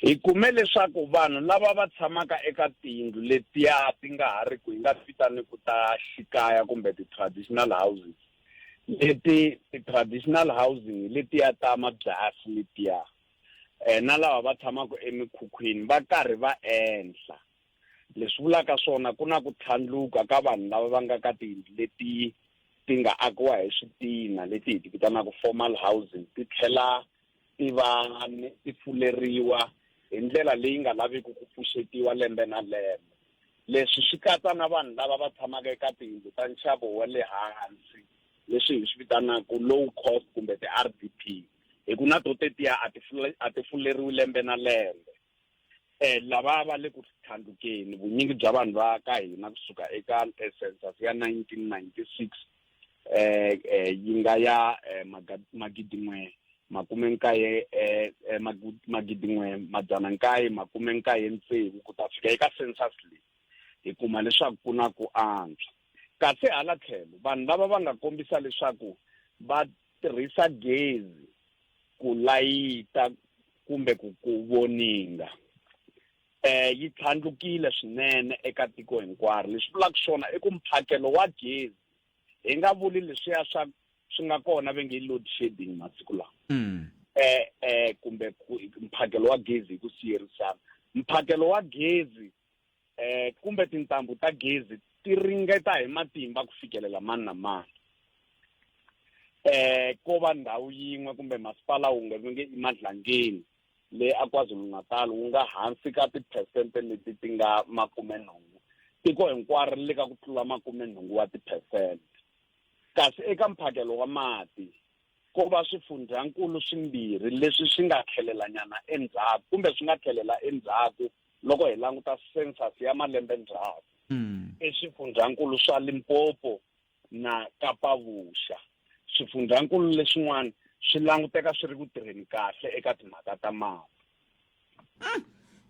Hi kume leswaku vanhu lava va tshamaka eka tiyindlu letiya ti nga ha ri ku hi nga vitani ku ta xikaya kumbe ti-traditional houses leti ti-traditional housing letiya ta mabyasi letiya um na lava va tshamaka emikhukhwini va karhi va enhla leswi vulaka swona ku na ku tlhandluka ka vanhu lava va nga ka tiyindlu leti ti nga akiwa hi switina leti hi ti vitanaka formal housing ti tlhela ti va ti fuleriwa hi ndlela leyi nga laviki ku pfuxetiwa lembe na lembe. Leswi swi katsa na vanhu lava va tshamaka eka tiyindlu ta nxavo wa le hansi leswi hi swi vitanaka low cost kumbe ti-R_D_P hi ku na to tetiya a ti a ti fuleriwi lembe na lembe. Lava va le ku tlhandlukeni vunyingi bya vanhu va ka hina kusuka eka census ya 1996 eh, eh yi nga ya eh, magidin'we makume nkaye eh, eh, magidin'we madzana nkaye makume nkaye tsevu ku ta fika eka census leyi hi kuma leswaku ku na ku antswa kasi hala tlhelo vanhu lava va nga kombisa leswaku va tirhisa gezi ku layita kumbe ku ku voninga eh yi tlhandlukile swinene eka tiko hinkwaro leswi vulaka swona i ku mphakelo wa gezi hi nga vuli leswiya swa swi nga kona ve nge load shedding masiku lawa mm. eh eh kumbe mphakelo wa gezi hi ku siyerisana mphakelo wa gezi eh kumbe tintambu ta gezi ti ringeta hi matimba ku fikelela mani na mani eh ko va ndhawu yin'we kumbe masipala wun'we va nge i Madlangeni le a KwaZulu-Natal wu nga hansi ka tiphesente leti ti nga makumenhungu tiko hinkwaro ri le ka ku tlula makumenhungu wa tiphesente kasi eka mphakelo wa mati ko va swifundzhankulu swimbirhi leswi swi nga tlhelelanyana endzhaku kumbe swi nga tlhelela endzhaku loko hi languta census ya malembe ndzhaku mm. i swifundzhankulu swa Limpopo na Kapa Vuxa swifundzhankulu leswin'wana swi languteka swi ri ku tirheni kahle eka timhaka ta mati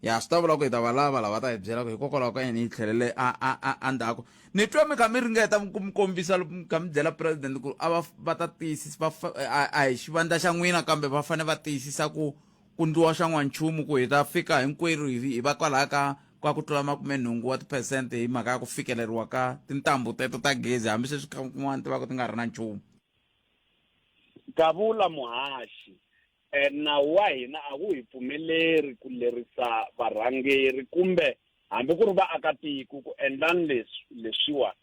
ya swi ta vula ku hi ta va lava lava ta hi byela ku hikokwalaho ka yini yi tlhelele a a a endzhaku ni twa mi kha mi ringeta ku mi kombisa mi kha mi byela president ku a va va ta tiyisisa va a hi xivandla xa n'wina kambe va fanele va tiyisisa ku ku ndliwa xa n'wanchumu ku hi ta fika hinkwerhu hi va kwalaya ka ka ku tlula makumenhungu wa tiphesente hi mhaka ya ku fikeleriwa ka tintambu teto ta gezi hambi sweswi kun'wana ti va ku ti nga ri na nchumu Kavula muhaxi eh, nawu wa hina a wu hi pfumeleri ku lerisa varhangeri kumbe hambi ku ri vaakatiko ku endlani leswi leswiwa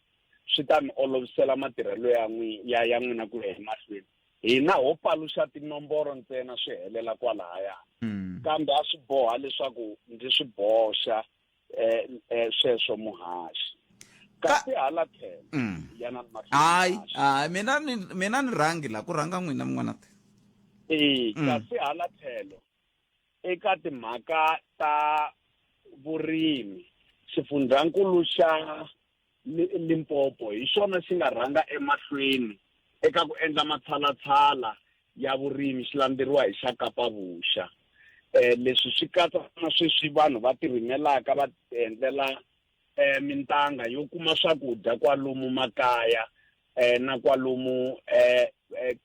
swi ta mi olovisela matirhelo ya n'wi ya ya n'wina ku ya emahlweni hina ho paluxa tinomboro ntsena swi helela kwalahaya mm. kambe a swi boha leswaku ndzi swi boxa eh, eh sweswo muhaxi kasi hala tlhelo mm. yana hayi hayi mina ni mina ni rhangi la ku rhanga n'wina min'wana te ee mm. kasi hala tlhelo eka timhaka ta vurimi xifundzhankulu xa Limpopo hi xona xi nga rhanga emahlweni eka ku endla matshalatshala ya vurimi xi landzeriwa hi xa Kapa Vuxa. Eh, leswi swi katsa na sweswi vanhu va tirimelaka va endlela eh, mintanga yo kuma swakudya kwalomu makaya eh, na kwalomu eh, eh,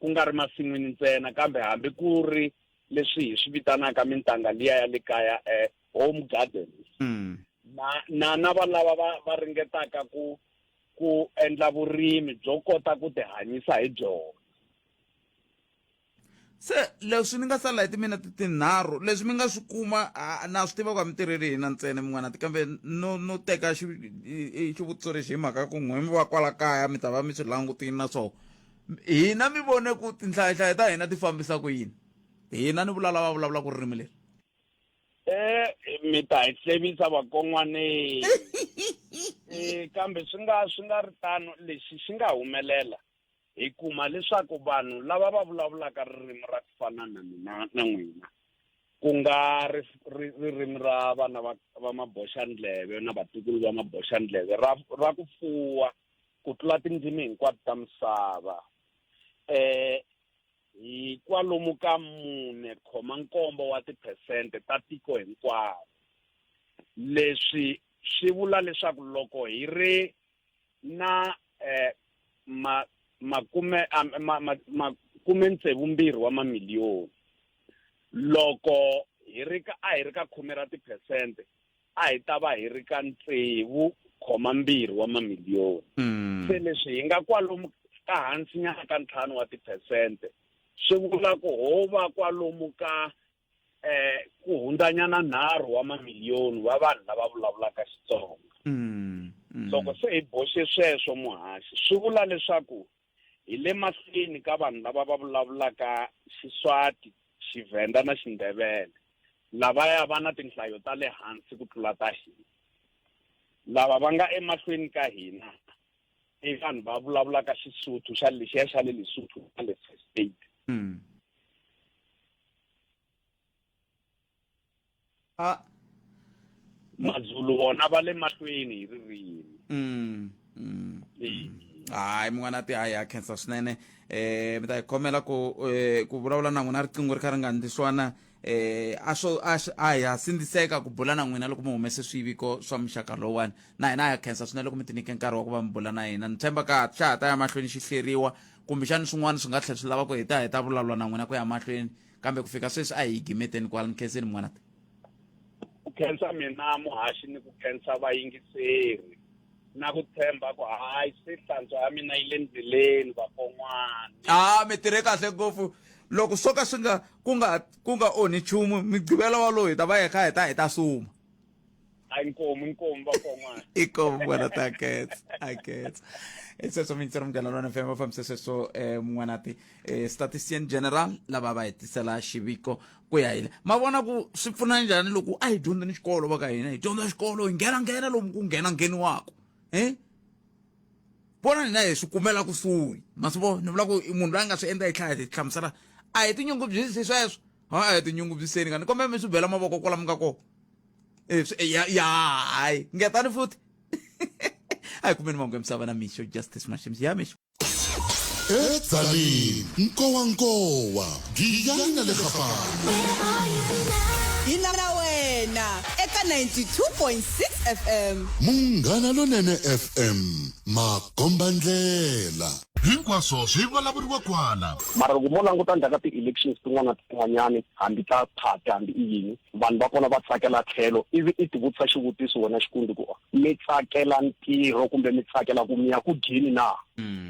ku nga ri masin'wini ntsena kambe hambi ku ri leswi hi swi vitanaka mintanga liya ya le kaya eh, home gardens mm. na na na va lava va va ringetaka ku ku endla vurimi byo kota ku tihanyisa hi byona se leswi ni nga sala hi timina tinharhu leswi mi nga swi kuma na swi tiva ku a mi tirheli hina ntsena min'wana ti kambe no no teka xivutiso lexi hi mhaka ku n'we mi va kwala kaya mi ta va mi swi langutini na swona hina mi vone ku tinhlayahlaya ta hina ti fambisa ku yini hina ni vula lava vulavulaka ririmi leri eh mi ta hi hlevisa vakon'waneni eh kambe swi nga swi nga ri tano lexi xi nga humelela hi kuma leswaku vanhu lava va vulavulaka ririmi ra ku fana na mina na n'wina ku nga ririmi ra vana va va maboxandleve na vatukulu va maboxandleve ra ra ku fuwa ku tlula tindzimi hinkwato ta misava eh hi kwalomu ka 4.7 wa tiphesente ta tiko hinkwaro. Leswi swi vula leswaku loko hi ri na eh, ma, makume, ma, ma, makume tsevu mbirhi wa mamiliyoni loko hi ri ka a hi ri ka khume ra tiphesente a hi ta va hi ri ka 6.2 wa mamiliyoni mm. se leswi hi nga kwalomu ka hansinyana ka ntlhanu wa tiphesente swi vula ku ho va kwalomu ka eh ku hundzanyana nharhu wa mamiliyoni wa vanhu lava vulavulaka Xitsonga mm, mm. loko se hi boxe sweswo muhaxi swi vula leswaku hi le mahlweni ka vanhu lava va vulavulaka Xiswati, Xivhenda na Xindebele. Lavaya va na tinhlayo ta le hansi ku tlula ta hina. Lava va nga emahlweni ka hina i vanhu va vulavulaka Xisuthu xa lexiya xa le Lesotho na le Free State. Mm. Ah. Mazulu vona va le mahlweni hi ririmi. Mm. Mm. Hayi mun'wana ti hayi ha khensa swinene eh mi ta hi khomela ku eh, ku vulavula na n'wina riqingho ri kha ri nga ndliswana eh a swo a swi- a ha sindziseka ku bula na n'wina loko mi humese swiviko swa muxaka lowani na hina ha khensa swinene loko mi tinike nkarhi wa ku va mi bula na hina ni tshemba ka xa ha ta ya mahlweni xi hleriwa kumbexani swin'wana swi nga tlhela swi lava ku hi ta hi ta vulavula na n'wina ku ya mahlweni kambe ku fika sweswi a hi gimeteni kwala ni khenseni mun'wana ku khensa mina muhaxi ni ku khensa vayingiseri na ku tshemba ku hayi se hlantswa ya mina yi le ndleleni vakon'wana a mi tirhe kahle ngopfu loko swo ka swi nga ku nga ku nga onhi nchumu migqivela walowu hi ta va hi kha hi ta hi ta suma A inkomu inkomu vakon'wana. Inkomu n'wana ta khetsa a khetsa. I sweswo mintshero munghana lona FM va fambisa sweswo mun'wanati statistician general lava va hi tisela xiviko ku ya hile. Ma vona ku swi pfuna njhani loko a hi dyondzeni xikolo va ka hina hi dyondza xikolo hi nghena nghena lomu ku nghena ngheniwaka. Vona hina hi swi kumela kusuhi. Ma swi vona ni vula ku munhu loyi a nga swi endla hi tlhela hi hlamusela a hi tinyungubyisi sweswo. Ha a hi tinyungubyiseni ka ni kombela mi swi bela mavoko kwala mi nga kona. Ya ya hayi ngetani futhi. A hi kumeni mahungu ya misava na Mixo Justice Mashims ya Mixo. Edzaleni, Nkowankowa, Giyani na le Gapana. Hi na wena eka 92.6 FM. Munghana Lonene FM, makombandlela. Hinkwaswo swi vulavuriwa kwala. Mara loko mo languta ndzhaku ka ti-elections tin'wana na tin'wanyani hambi ta party hambi i yini vanhu va kona va tsakela tlhelo ivi i tivutisa xivutiso wena Xikundu ku mi tsakela ntirho kumbe mi tsakela ku mi ya ku dyeni na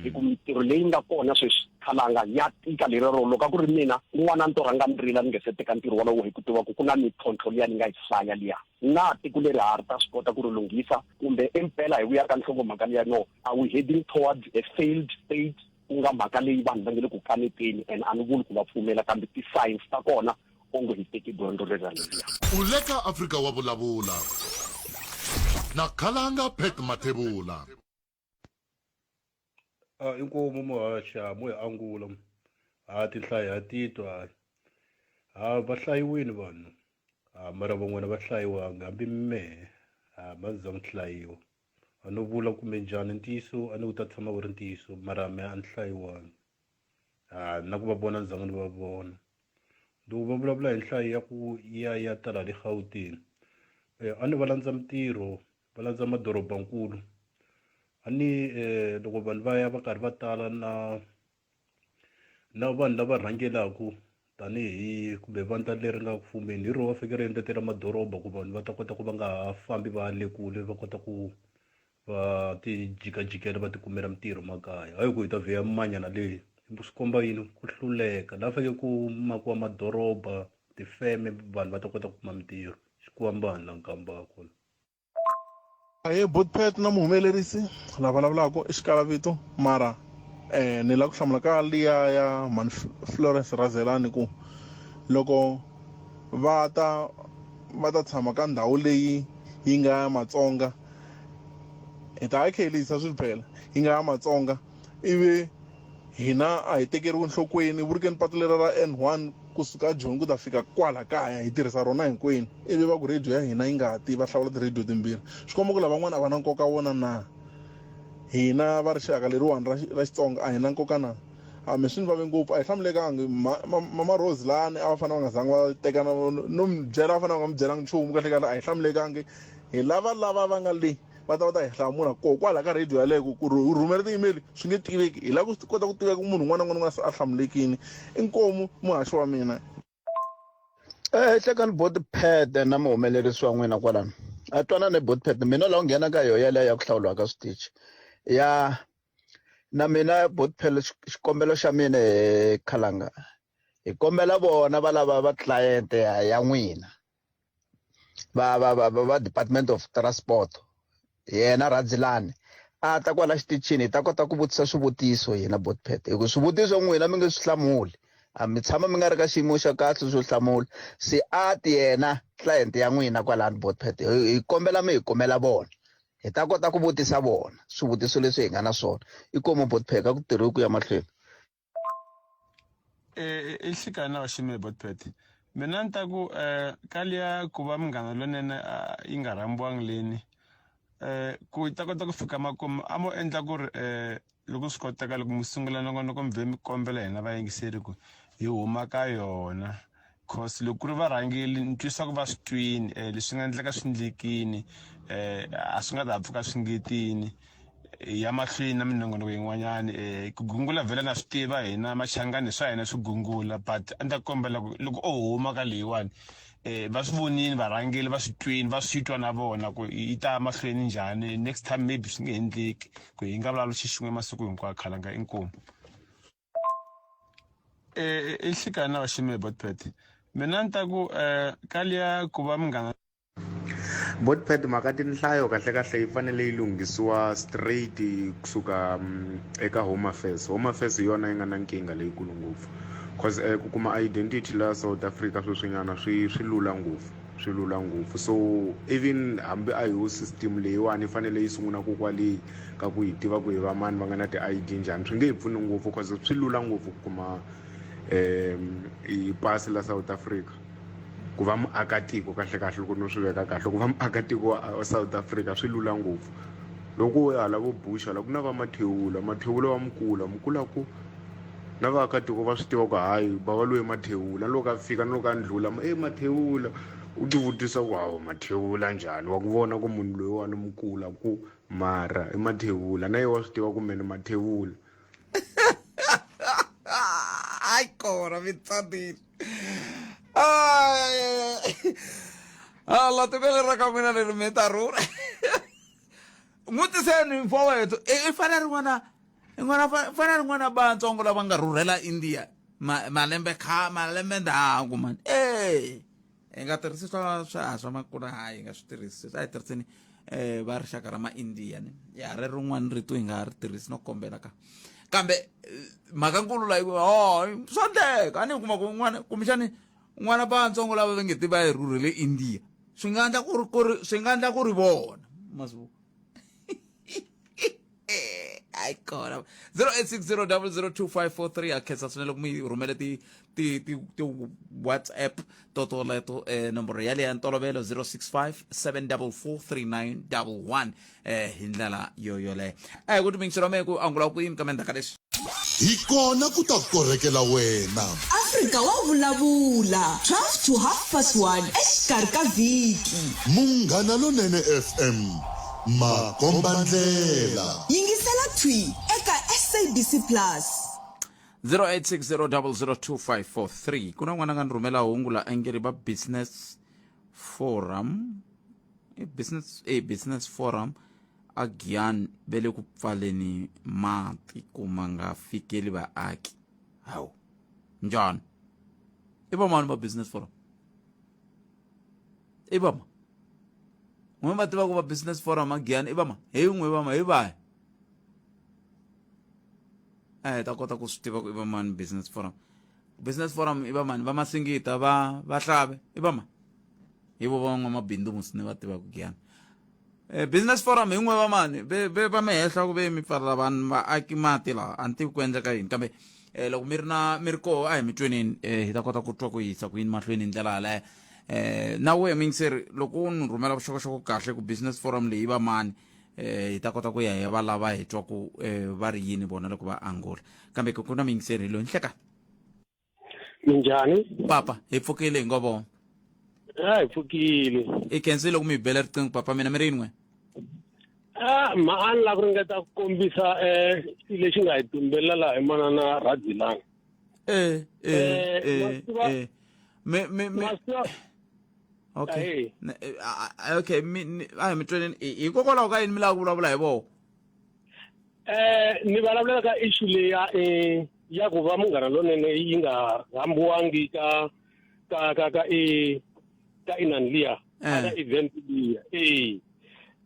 hi ku mintirho leyi nga kona sweswi khalanga ya tika lerero loko a ku ri mina kun'wana a ni to rhanga ni rila ni nge se teka ntirho wolowo hi ku tiva ku ku na mintlhontlho liya ni nga yi hlaya liya na tiko leri ha ri ta swi kota ku ri lunghisa kumbe impela hi vuya ka nhlokomhaka liya no are we heading towards a failed state ku nga mhaka leyi vanhu va nge le ku kaneteni and a ni vuli ku va pfumela kambe ti-signs ta kona onge hi teke gondzo rera leriya. U le ka Afrika wa Vulavula na Khalanga Pat Mathebula. A inkomu muhaxi ha mo hi angula ha tinhlayo ha titwa ha va hlayiwini vanhu ha mara van'wana va hlayiwanga hambi mehe ha ma za ni hlayiwa a no vula kumbe njhani ntiyiso a ni wu ta tshama wu ri ntiyiso mara mehe a ni hlayiwangi ha na ku va vona ni zanga ni va vona loko va vulavula hi nhlayo ya ku ya ya tala le Gauteng a ni va landza mintirho va landza madorobankulu a ni loko vanhu va ya va karhi va tala na na vanhu lava rhangelaku tanihi kumbe vandla leri nga ku fumeni hi rona va fanekele ri engetela madoroba ku vanhu va ta kota ku va nga ha fambi va ya le kule va kota ku va ti jikajikela va ti kumela mintirho makaya hayi ku hi ta vheya manyana leyi swi komba yini ku hluleka laha fanekele ku makiwa madoroba tifeme vanhu va ta kota ku kuma mintirho xikwambani la nkamba kona. Ahee Botpet na muhumelerisi la vulavulaka i xikalavito mara eh ni la ku hlamula ka liya ya mhani Florence Razelani ku loko va ta va ta tshama ka ndhawu leyi yi nga ya Matsonga hi ta ha khelisa swilo phela yi nga ya Matsonga ivi hina a hi tekeriwi nhlokweni vurikeni patu lera ra N1 kusuka Joni ku ta fika kwala kaya hi tirhisa rona hinkwenu ivi va ku radio ya hina yi nga ti va hlawula ti-radio timbirhi swi komba ku lavan'wana a va na nkoka wona na hina va rixaka leriwani ra ra Xitsonga a hi na nkoka na a mi swi ni vave ngopfu a hi hlamulekangi mama Rose lani a va fanele va nga zangi va teka no mi byela va fanele va nga mi byelanga nchumu kahle kahle a hi hlamulekangi hi lava lava va nga le va ta va ta hi hlamula koho kwala ka radio yaleyo ku u rhumela ti-email swi nge tiveki hi lava ku kota ku tiveka munhu un'wana na un'wana a hlamulekini inkomu muhaxi wa mina. Hlekani Botpet na muhumelerisi wa n'wina kwalano a twanani Botpet mina la u nghena ka yoho yaleyo ya ku hlawuriwa ka switichi ya na mina Botpet xikombelo xa mina he Khalanga hi kombela vona va lava va client ya n'wina va va va va department of transport yena Radzilani a ta kwala xitichini hi ta kota ku vutisa swivutiso hina Botpet hi ku swivutiso n'wina mi nge swi hlamuli a mi tshama mi nga ri ka xiyimo xa kahle xo hlamula se a ti yena client ya n'wina kwalano Botpet hi kombela mi hi kumela vona hi ta kota ku vutisa vona swivutiso leswi hi nga na swona i komu Botpet a ku tirhiwi ku ya mahlweni. I nhlikani na vaximi Botpet mina ni ta ku ka liya ku va munghana lonene yi nga rhambiwangi leni ku yi ta kota ku fika makumu a mo endla ku ri loko swi koteka loko mi sungula nongonoko mi vhe mi kombela hina vayingiseri ku hi huma ka yona cause loko ku ri varhangeli ni twisa ku va swi twini leswi nga endleka swi endlekini a swi nga ta pfuka swi ngetini hi ya mahlweni na minongonoko yin'wanyani ku gungula vhele na swi tiva hina machangani swa hina swi gungula but a ni ta kombela ku loko o huma ka leyiwani va swi vonini varhangeli va swi twini va swi twa na vona ku yi ta mahlweni njhani next time maybe swi nge endleki ku hi nga vulavuli xi xin'we masiku hinkwawo khalanga inkomu. I nhlikani na vaximi Botpet mina ni ta ku ka liya ku va munghana. Botpet mhaka tinhlayo kahle kahle yi fanele yi lunghisiwa straight kusuka eka home affairs. Home affairs hi yona yi nga na nkingha leyikulu ngopfu cause eh, ku kuma identity la South Africa sweswinyana swi swi lula ngopfu swi lula ngopfu so even hambi a hi system leyiwani yi fanele yi sungula ku kwale ka ku hi tiva ku hi va mani va nga na ti-I_D njhani swi nge hi pfuni ngopfu cause swi lula ngopfu ku kuma um i pasi la South Africa ku va muakatiko kahle kahle loko no swi veka kahle ku va muakatiko wa South Africa swi lula ngopfu loko u ya hala vo Bush hala ku na va Mathewula Mathewula wa mukula mukula ku na vaakatiko va swi tiva ku hayi bava loyi Mathewula na loko a fika na loko a ndlula e Mathewula u ti vutisa ku hawu Mathewula njhani wa ku vona ku munhu loyiwani mukula ku mara i Mathewula na ye wa swi tiva ku mene Mathewula hayi kona mi tsandile ala tiko leri ra ka n'wina leri mi ta rhurha n'wi tiseni mfo wethu i fana rin'wana rin'wana fana rin'wana vantsongo lava nga rhurhela india malembe kha malembe ndzhaku mani e hi nga tirhisi swa swa swa makula hayi hi nga swi tirhisi a hi tirhiseni eh va rixaka ra ma-india ni ya re rin'wana rito hi nga ri tirhisi no kombela ka kambe eh, mhaka nkulu la o oh, swa ndleka a ni kuma ku n'wana kumbexani n'wana vantsongo lava va nge ti va yi rhurhele india swi nga endla ku ri ku ri swi nga endla ku ri vona masiku hayi kona 0860002543 a khensa swinene loko mi rhumele ti ti ti ti whatsapp totoleto eh, nomboro yaleyo ya ntolovelo 065 744 3911 eh, hi ndlela yo yoleyo a hi ku timingiselo me ku angula ku yini kambe ndzhaku ka leswi Hi kona ku ta korhekela wena. Afrika wa vulavula 12 to half past 1 exikarhi ka vhiki. Munghana Lonene FM, makombandlela. Yingisela thwi eka SABC Plus. 0860002543 ku na n'wana nga ni rhumela hungu la a nge ri va business forum i business e business forum a Giyani ve le ku pfaleni mati ku ma nga fikeli vaaki hawu njhani i vamani va business forum i vama n'we va tivaka va business forum a Giyani i vama hi n'we vama hi vahi a hi ta kota ku swi tiva ku i vamani business forum business forum i vamani va masingita va vahlave i vama hi vo van'wamabindzu musi ni va tivaka Giyani Eh, business forum hi n'we va mani ve ve va mi hehla ku ve mi pfalela vanhu vaaki mati laha a ni tivi ku endleka yini kambe eh, loko mi ri na mi ri koho a hi mi tweneni eh, hi ta kota ku twa ku yisa ku yini mahlweni hi ndlela yaleyo eh, na wehe muyingiseri loko u ni rhumela vuxokoxoko kahle ku business forum leyi va mani eh, hi ta kota ku ya hi va lava hi twa ku eh, va ri yini vona loko va angula kambe ku na muyingiseri hi loyi nhleka Minjhani? Papa, hi pfukile hi ngo vona. A hi pfukile. I khensile loko mi hi bela riqingho papa mina mi ri yini n'we? Ah, ma a ni lava ku ringeta ku kombisa eh lexi nga hi tumbelela laha hi manana Radzilani. Eh, eh, eh, eh. Me me me Okay. Okay, mi a hi mi tweneni hikokwalaho ka yini mi lava ku vulavula hi vona? Eh ni vulavula ka issue leyi ya eh ya ku va munghana lonene yi nga rhambiwangi ka ka ka ka e ka inani liya eh. ka event liya eh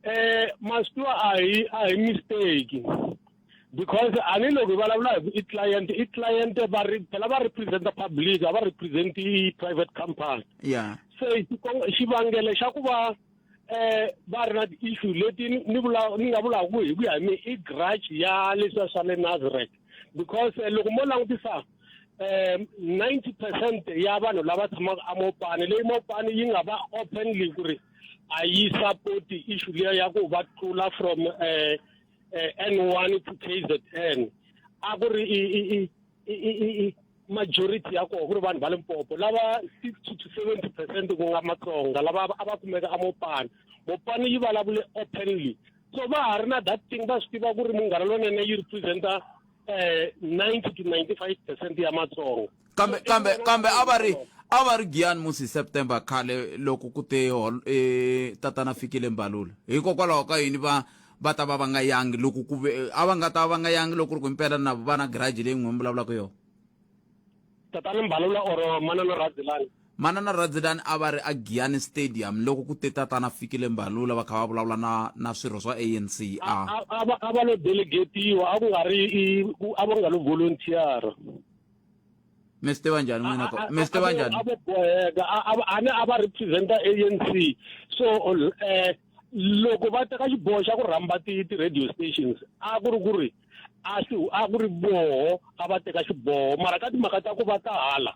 eh masitwa a hi a hi mistake because a ni loko hi vulavula hi i client i client va ri phela va representa public a va represent i private company yeah se xivangelo xa ku va eh va ri na ti-issue leti ni vula ni nga vulaka ku hi ku ya hi mina i grudge ya leswiya swa le Nazareth because eh, loko mo langutisa um 90 percent ya vanhu lava tshamaka amopani leyi mopani yi nga va openly ku ri a yi support issue liya ya ku va tlula from eh, eh, N1 to KZN a ku ri i i majority ya kona ku ri vanhu va Limpopo lava 60 to 70 percent ku nga Matsonga lava a va kumeka amopani mopani yi vulavule openly so va ha ri na that thing va swi tiva ku ri munghana lonene yi representa eh 90 to 95 percent ya Matsonga kambe kambe kambe a va ri a va ri giyani musi September khale loko ku te eh, tatana fikile Mbalula hikokwalaho ka yini va va ta va va nga yangi loko ku ve a va nga ta va nga yangi loko ku ri ku impela na va na garage leyi n'wi mi vulavulaka yona tatana Mbalula or manana Radzilani Manana Radzilani a va ri a Giyani Stadium loko ku te tatana Fikile Mbalula va kha va vulavula na na swirho swa ANC a. A va a va lo delegatiwa a ku nga ri a va nga lo volunteer. Mi swi tiva njhani n'wina ko? Mi swi tiva njhani? A vo boheka a ni a va representa ANC so eh loko va teka xiboho xa ku rhamba ti ti radio stations a ku ri ku ri a swi a ku ri voho a va teka xiboho mara ka timhaka ta ku va ta hala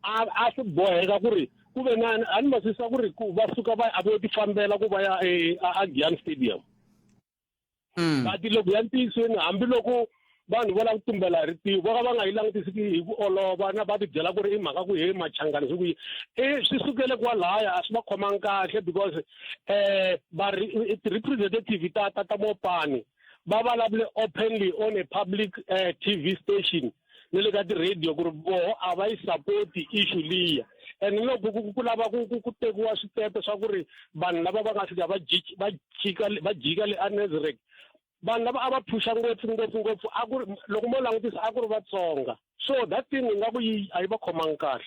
a a swi boheka ku ri ku ve na a ni ma swisisa ku ri ku va suka va a vo ti fambela ku va ya e, a Giyani Stadium mm. but loko ya ntiyisweni hambiloko vanhu va lava ku tumbela hi ritiho vo ka va nga yi langutisiki hi ku olova na va ti byela ku ri i mhaka ku he machangani swi ku yi i swi sukele kwalaya a swi va khomangi kahle because um va ti-representative ta ta ta mopani va vulavule openly on a public uh, eh, tv station ni le ka ti-radio ku ri voho a va yi sapoti issue liya and loko ku lava ku ku tekiwa switepe swa ku ri vanhu lava va nga fika va va jika va jika le anezrek vanhu lava a va phusha ngopfu ngopfu ngopfu a ku ri loko mo langutisa a ku ri vatsonga so that thing ingaku yi a yi va khomangi kahle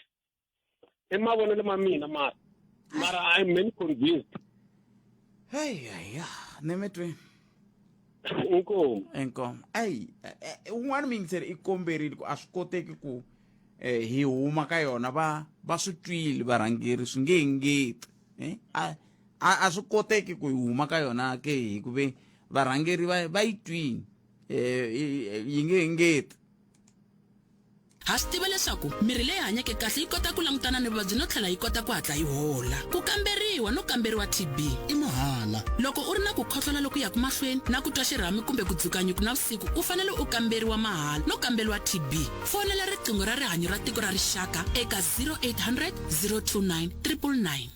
i mavonelo ma mina mara mara i'm many convinced hey ya ni mi twi inkomu inkomu ayi eh, eh, un'wana muyingiseri i komberile ku a swi koteki ku eh, hi huma ka yona va va swi twile varhangeri swi nge ngeti eh? a a swi koteki ku hi huma ka yona ke hi ku ve varhangeri va va yi twini eh, yi nge ngeti Ha swi tiva leswaku mirhi leyi hanyeke kahle yi kota ku langutana ni vuvabyi no tlhela yi kota ku hatla yi hola. Ku kamberiwa no kamberiwa TB i mahala. Loko u ri na ku khohlola loku yaka mahlweni na ku twa xirhami kumbe ku dzuka nyuku navusiku u fanele u kamberiwa mahala no kamberiwa TB. Fonela riqingho ra rihanyo ra tiko ra rixaka eka 0800 029 999.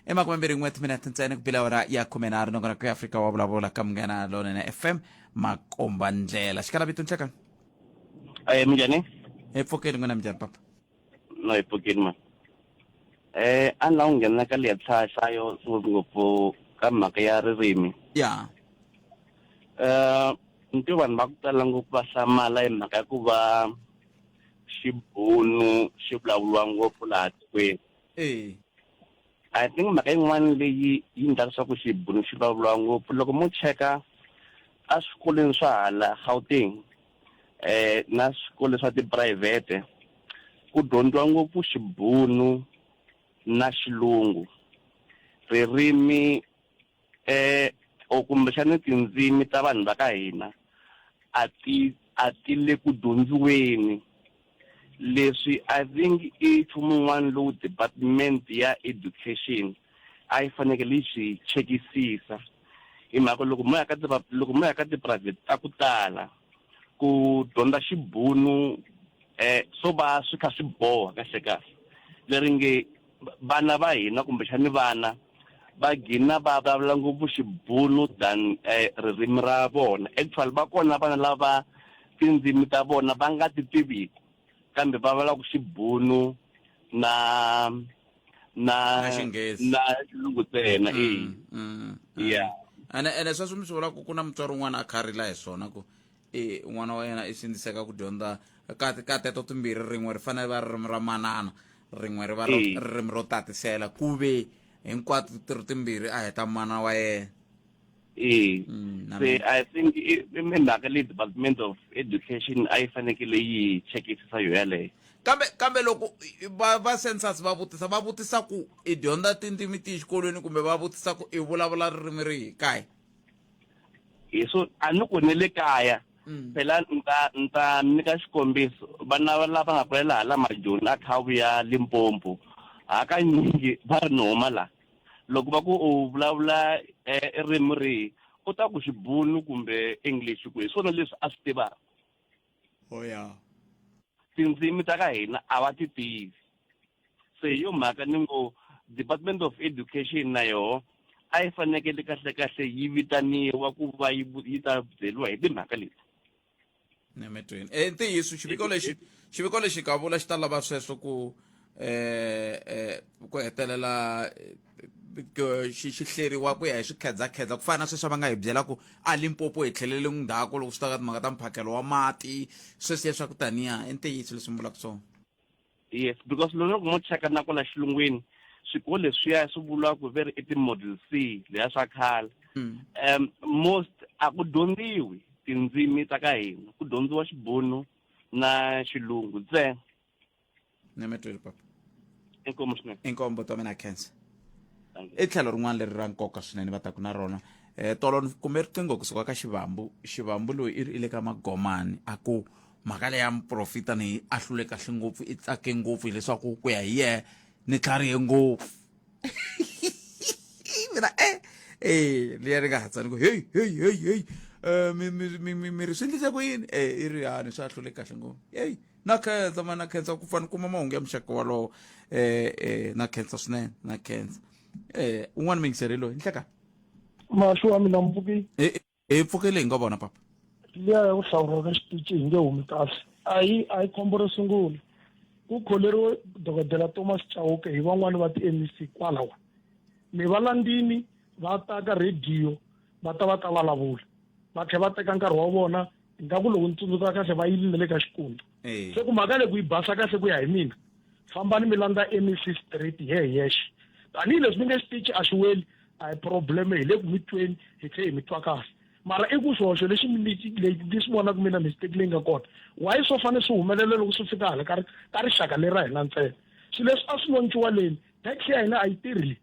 I makumembirhi timinete ntsena ku bile awara ya khumenharhu nongonoko ya Afrika wa vulavula ka Munghana Lonene FM makomba ndlela. Xikala vito nhlekani. Eh minjhani? Hi pfukile n'wina minjhani papa? No hi pfukile ma. Eh a ni lava ku nghena ka leya nhlayo ngopfungopfu ka mhaka ya ririmi. Ya. Eh ni twe vanhu va ku tala ngopfu va hlamala hi mhaka ya ku va xibunu xi vulavuriwa ngopfu laha tikweni. Eh. I think mhaka yin'wana leyi yi endlaka leswaku xibunu xi vulavuriwa ngopfu loko mo cheka eswikolweni swa hala Gauteng eh na swikolo swa tiphurayivhete ku dyondziwa ngopfu xibunu na xilungu ririmi eh or kumbexana tindzimi ta vanhu va ka hina a ti a ti le ku dyondziweni leswi i think i nchumu wun'wana lowu department ya education a yi fanekele yi swi chekisisa hi mhaka loko mo ya ka loko mo ya ka ti-private ta ku tala ku dyondza xibunu eh swo va swi kha swi boha kahle kahle leri nge vana va hina kumbexani vana va gina va vulavula ngopfu xibunu than eh, ririmi ra vona actually va kona vana lava tindzimi ta vona va nga ti tiviki kambe va vulavulaka xibunu na na Na Xinghezi. na xilungu ntsena e ya ene ene sweswo mi swi vulaka ku na mutswari un'wana a kha rila hi swona ku e n'wana wa yena i sindziseka ku dyondza ka ka teto timbirhi rin'we ri fanele va ririmi ra manana rin'we ri va ririmi ro tatisela ku ve hinkwato ti ri timbirhi a heta mana wa yena e se i think i mhaka leyi department of education a yi fanekele yi chekisisa yo yaleyo kambe kambe loko va va census va vutisa va vutisa ku i dyondza tindzimi tihi xikolweni kumbe va vutisa ku i vulavula ririmi rihi kaya hi swo a ni ku ni le kaya mm. phela ni ta ni ta nyika xikombiso vana lava nga kulela hala majoni a kha vuya limpopo hakanyingi va ri ni huma la loko va ku u vulavula eh, ririmi rihi u ta ku xibunu kumbe english ku hi swona leswi a swi tivaka oh ya tindzimi ta ka hina a va ti tivi se hi yo mhaka ni ngo department of education na yoho a yi fanekele kahle kahle yi vitaniwa ku va yi yi ta byeriwa hi timhaka leti nemetweni e ntiyiso xiviko lexi xiviko lexi ka vula xi ta lava sweswo ku eh eh ku hetelela xi xi hleriwa ku ya hi swikhedzakhedza ku fana na sweswi va nga hi byela ku a limpopo hi tlhelele ndzhaku loko swi ta ka timhaka ta mphakelo wa mati sweswiya swa ku taniya i ntiyiso leswi mi vulaka swona Yes, because loko mo cheka na kwala xilungwini swikolo leswiya swi vuriwa ku ve ri i ti-model C leya swa khale. Most a ku dyondziwi tindzimi ta ka hina, ku dyondziwa xibunu na xilungu ntsena. Ni mi twile papa. Inkomu swinene. Inkomu buti wa mina, khensa. I tlhelo rin'wana leri ra nkoka swinene va taku na rona. Tolo ni kume riqingho kusuka ka Xivambu. Xivambu loyi i ri i le ka Magomani, a ku mhaka leyi ya muprofita ni a hlule kahle ngopfu, i tsake ngopfu hileswaku ku ya hi yehe ni tlharihe ngopfu. Mina liya ri nga hatsa ni ku hey hey hey hey, mi mi mi mi mi ri swi endlisa ku yini? I ri ha ni swi a hlule kahle ngopfu. Hey, na khensa ma na khensa ku fana kuma mahungu ya muxaka walowo. Na khensa swinene, na khensa. Un'wana muyingiseri loyi nhleka. Mahlo wa mina mpfuki. Hi pfukile hi nga vona papa. Liya ya ku hlawuriwa ka xitichi hi nge humi kahle. A hi khombo ro sungula. Ku kholeriwe dokodela Thomas Chauke hi van'wani va ti-M_E_C kwalawa. Mi va landzini va ta ka rhediyo va ta va ta vulavula. Va tlhela va teka nkarhi wa vona ingaku loko ni tsundzuka kahle va yile na le ka xikundzu. Se ku mhaka leyi ku yi basa kahle ku ya hi mina, fambani mi landza M_E_C straight hi yehe yexe. Tanihileswi mi nge xitichi a xi weli, a hi problem, hi le ku mi tweni hi tlhe hi mi twa kahle. Mara i ku xihoxo lexi ni swi vonaka mina mistake leyi nga kona, why swo fanele swi humelela loko swi fika hala ka rixaka leri ra hina ntsena. Swilo leswi a swi lonciwa leni, tax ya hina a yi tirhi leyi.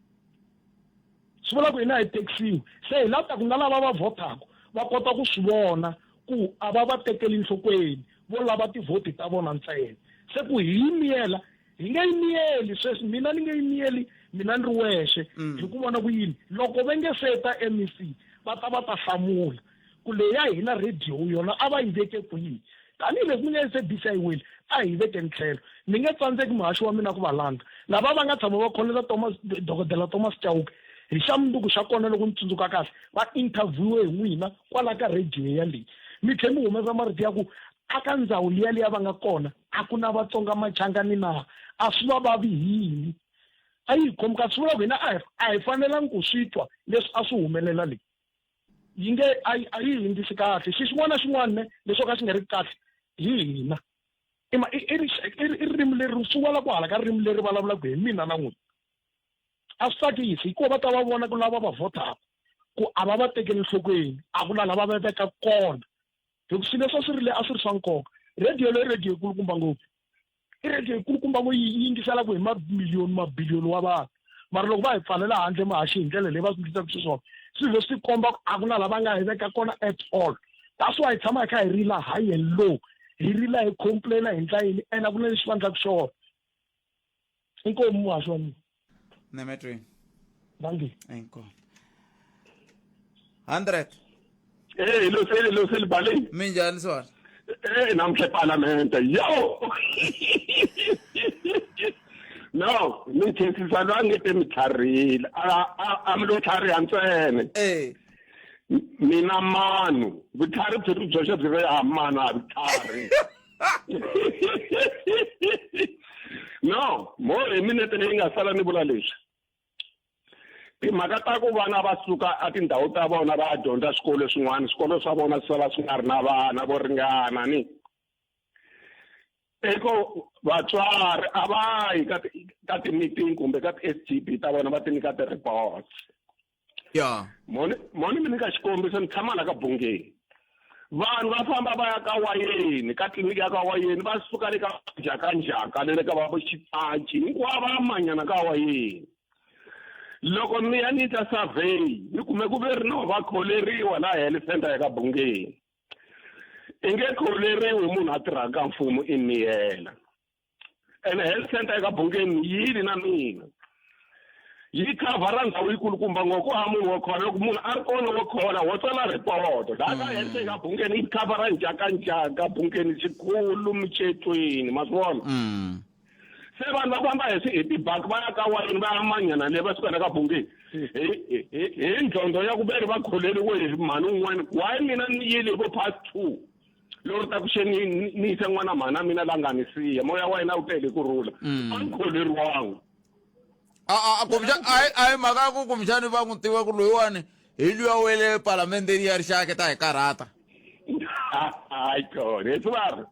Swi vula ku hina a hi taxiwi. Se hi lava ku na lava va vhotaka va kota ku swi vona ku a va va tekeli enhlokweni, vo lava tivhoti ta vona ntsena. Se ku hi yi miyela, hi nge yi miyeli sweswi, mina ni nge yi miyeli mina ni ri wexe. Hi ku vona ku yini loko va nge se ta M_E_C va ta va ta hlamula ku leyi ya hina radio yona a va yi veke kwihi. Tanihileswi mi nge S_A_B_C a yi weli, a hi vekeni tlhelo. Ni nge tsandzeki muhaxi wa mina ku va landza. Lava va nga tshama va kholela Thomas, dokodela Thomas Chauke hi xa mundzuku xa kona loko ni tsundzuka kahle va interview-we hi n'wina kwala ka radio yaleyi. Mi tlhe mi humesa marito ya ku a ka ndhawu liya liya va nga kona a ku na Vatsonga Machangani na, a swi va vavi hi yini? A yi hi khomi kahle, swi vula ku hina a hi fanelangi ku swi twa leswi a swi humelela leyi. Yi nge a yi a yi hundzisi kahle. Xi xin'wana na xin'wana ne lexo ka xi nga ri kahle hi hina. I ma i i i ririmi leri swi wela ku hala ka ririmi leri vulavulaka hi mina na n'wina. A swi tsakisi hikuva va ta va vona ku lava va vhotaka ku a va va tekeli enhlokweni, a ku na lava va vekaka kona. Hi ku swilo leswi a swi ri le a swi ri swa nkoka. Radio leyi radio yikulukumba ngopfu. I radio yikulukumba ngopfu yi yingiselaka hi mamiliyoni mabiliyoni wa vanhu. Mara loko va hi pfalela handle muhaxi hi ndlela leyi va swi endlisaka xiswona, swilo leswi swi komba ku a ku na lava nga hi veka kona at all. That's why hi tshama hi kha hi rila high and low. Hi rila hi complain-a hi ndla yini and a ku na lexi va endlaka xona. Inkomu muhaxi wa mina. Nemetweni. Dankie. Inkomu. 100. Eh, lo sele baleni. Minjhani swona? Eh, namuntlha eParliament. Yo! No, mi khensisa loyi a nge te mi tlharihile. A mi lo tlhariha ntsena. Eh. Mina manu, vutlhari byi ri byoxe byi ri ha manu a vutlhari. No, mo hi minete leyi nga sala ni vula leswi. Timhaka ta ku vana va suka a tindhawu ta vona va ya dyondza swikolo swin'wana, swikolo swa vona swi sala swi nga ri na vana vo ringana ni. I ku vatswari a va yi ka ka ti-meeting kumbe ka ti-S_G_B ta vona va ti nyika ti-reports. Ya. Moni moni mi nyika xikombiso ni tshama la ka Bungeni. Vanhu va famba va ya ka wayeni ka tliliniki ya ka wayeni va suka le ka njhakanjhaka le ka va xitanci hinkwavo va ya manyana ka wayeni. Loko ni ya ni ta survey ni kume ku ve ri no va kholeriwa la health center ya ka Bungeni. I nge kholeriwi munhu a tirhaka ka mfumo i miyela. Ene health center ya ka Bungeni yini na mina. Yi khavhara ndhawu yikulukumba ngopfu ku hava munhu wo khola loko munhu a ri kona wo khola wo tsala report laha ka health ka Bungeni yi khavhara njhakanjhaka Bungeni xikhulu Micetweni ma swi vona se vanhu va famba hi hi tibaki va ya ka wayini va ya manyana le va suka la ka Bungeni hi ndlondlo ya ku veri va kholeriwe hi mhani un'wana why mina ni yile hi vo past 2 loko ta ku xeni ni yisa n'wana mhana mina la nga ni siya moya wa yena wu tele ku rhula a ni kholeriwangi A kumbexani a hi mhaka ya ku kumbexani va n'wi tiva ku loyiwani hi luya wa le palamendeni ya rixaka ta hi karhata. Hayi kona leswi va ri.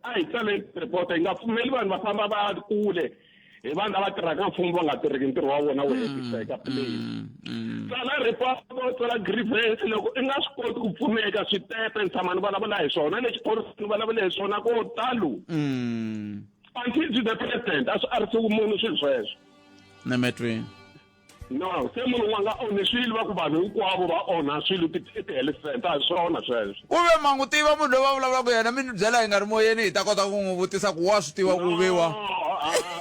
A hi tsaleni report hi nga pfumeli vanhu va famba va ya kule hi vanhu lava tirhaka mfumo va nga tirhiki ntirho wa vona wu hetiseka please. Tsala report, tsala grievance loko i nga swi koti ku pfuneka switepe ni tshama ni vulavula hi swona le xiphoriseni ni vulavula hi swona ko talo. Until to the president a swi arisiwi munhu swilo sweswo. Nemetweni. No, se munhu un'wana nga onhi swilo va ku vanhu hinkwavo va onha swilo ti-health center a hi swona sweswo. Ku ve ma n'wi tiva munhu loyi va vulavulaka yena mi ni byela hi nga ri moyeni hi ta kota ku n'wi vutisa ku wa swi tiva ku ve wa.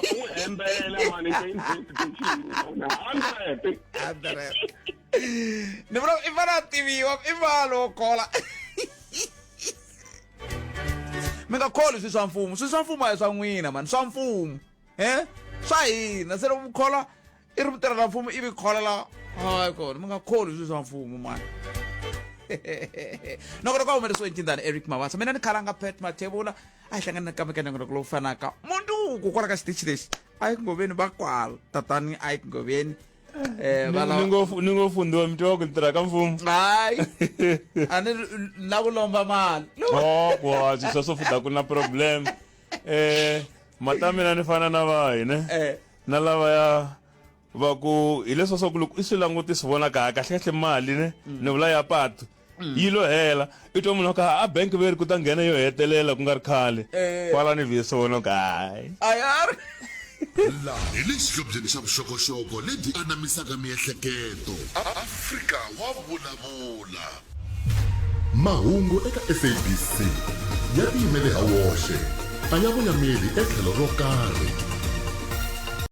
U hembela mani investigation 100. Ni vula i fanele a tiviwa i mali wo khola. Mi nga kholi swilo swa mfumo, swilo swa mfumo a hi swa n'wina mani, swa mfumo. Eh? Swa hina se loko mi khola i ri mutirhela mfumo ivi kholela hayi kona mi nga kholi swilo swa mfumo mani nongonoko wa humelerisiwe ncindani eric mavasa mina ni khalanga pet mathebula a hi hlangani nakambe ka nongonoko lowu fanaka mundzuku kwala ka xitichi lexi a yi ngoveni va kwala tatani a yi ngoveni eh, va lava- ni ngo fundiwa mi twa ku ni tirha ka mfumo hayi a ni la ku lomba mali oh ku swi sweswo futhi a ku na problem eh mata mina ni fana na vahi ne eh. na lavaya va ku hi leswa swa ku loko i swi languti swi vonaka kahle kahle mali ne ni vula ya patu yi lo hela i twa munhu ka a bank veri ku ta nghena yo hetelela ku nga ri khale Eh. kwala ni vhiso vona ka hayi ayari Laha hi le xihlobyeni xa vuxokoxoko lebyi anamisaka miehleketo. Afrika wa vulavula. Mahungu eka SABC ya tiyimele ha woxe, a ya voyameli etlhelo ro karhi.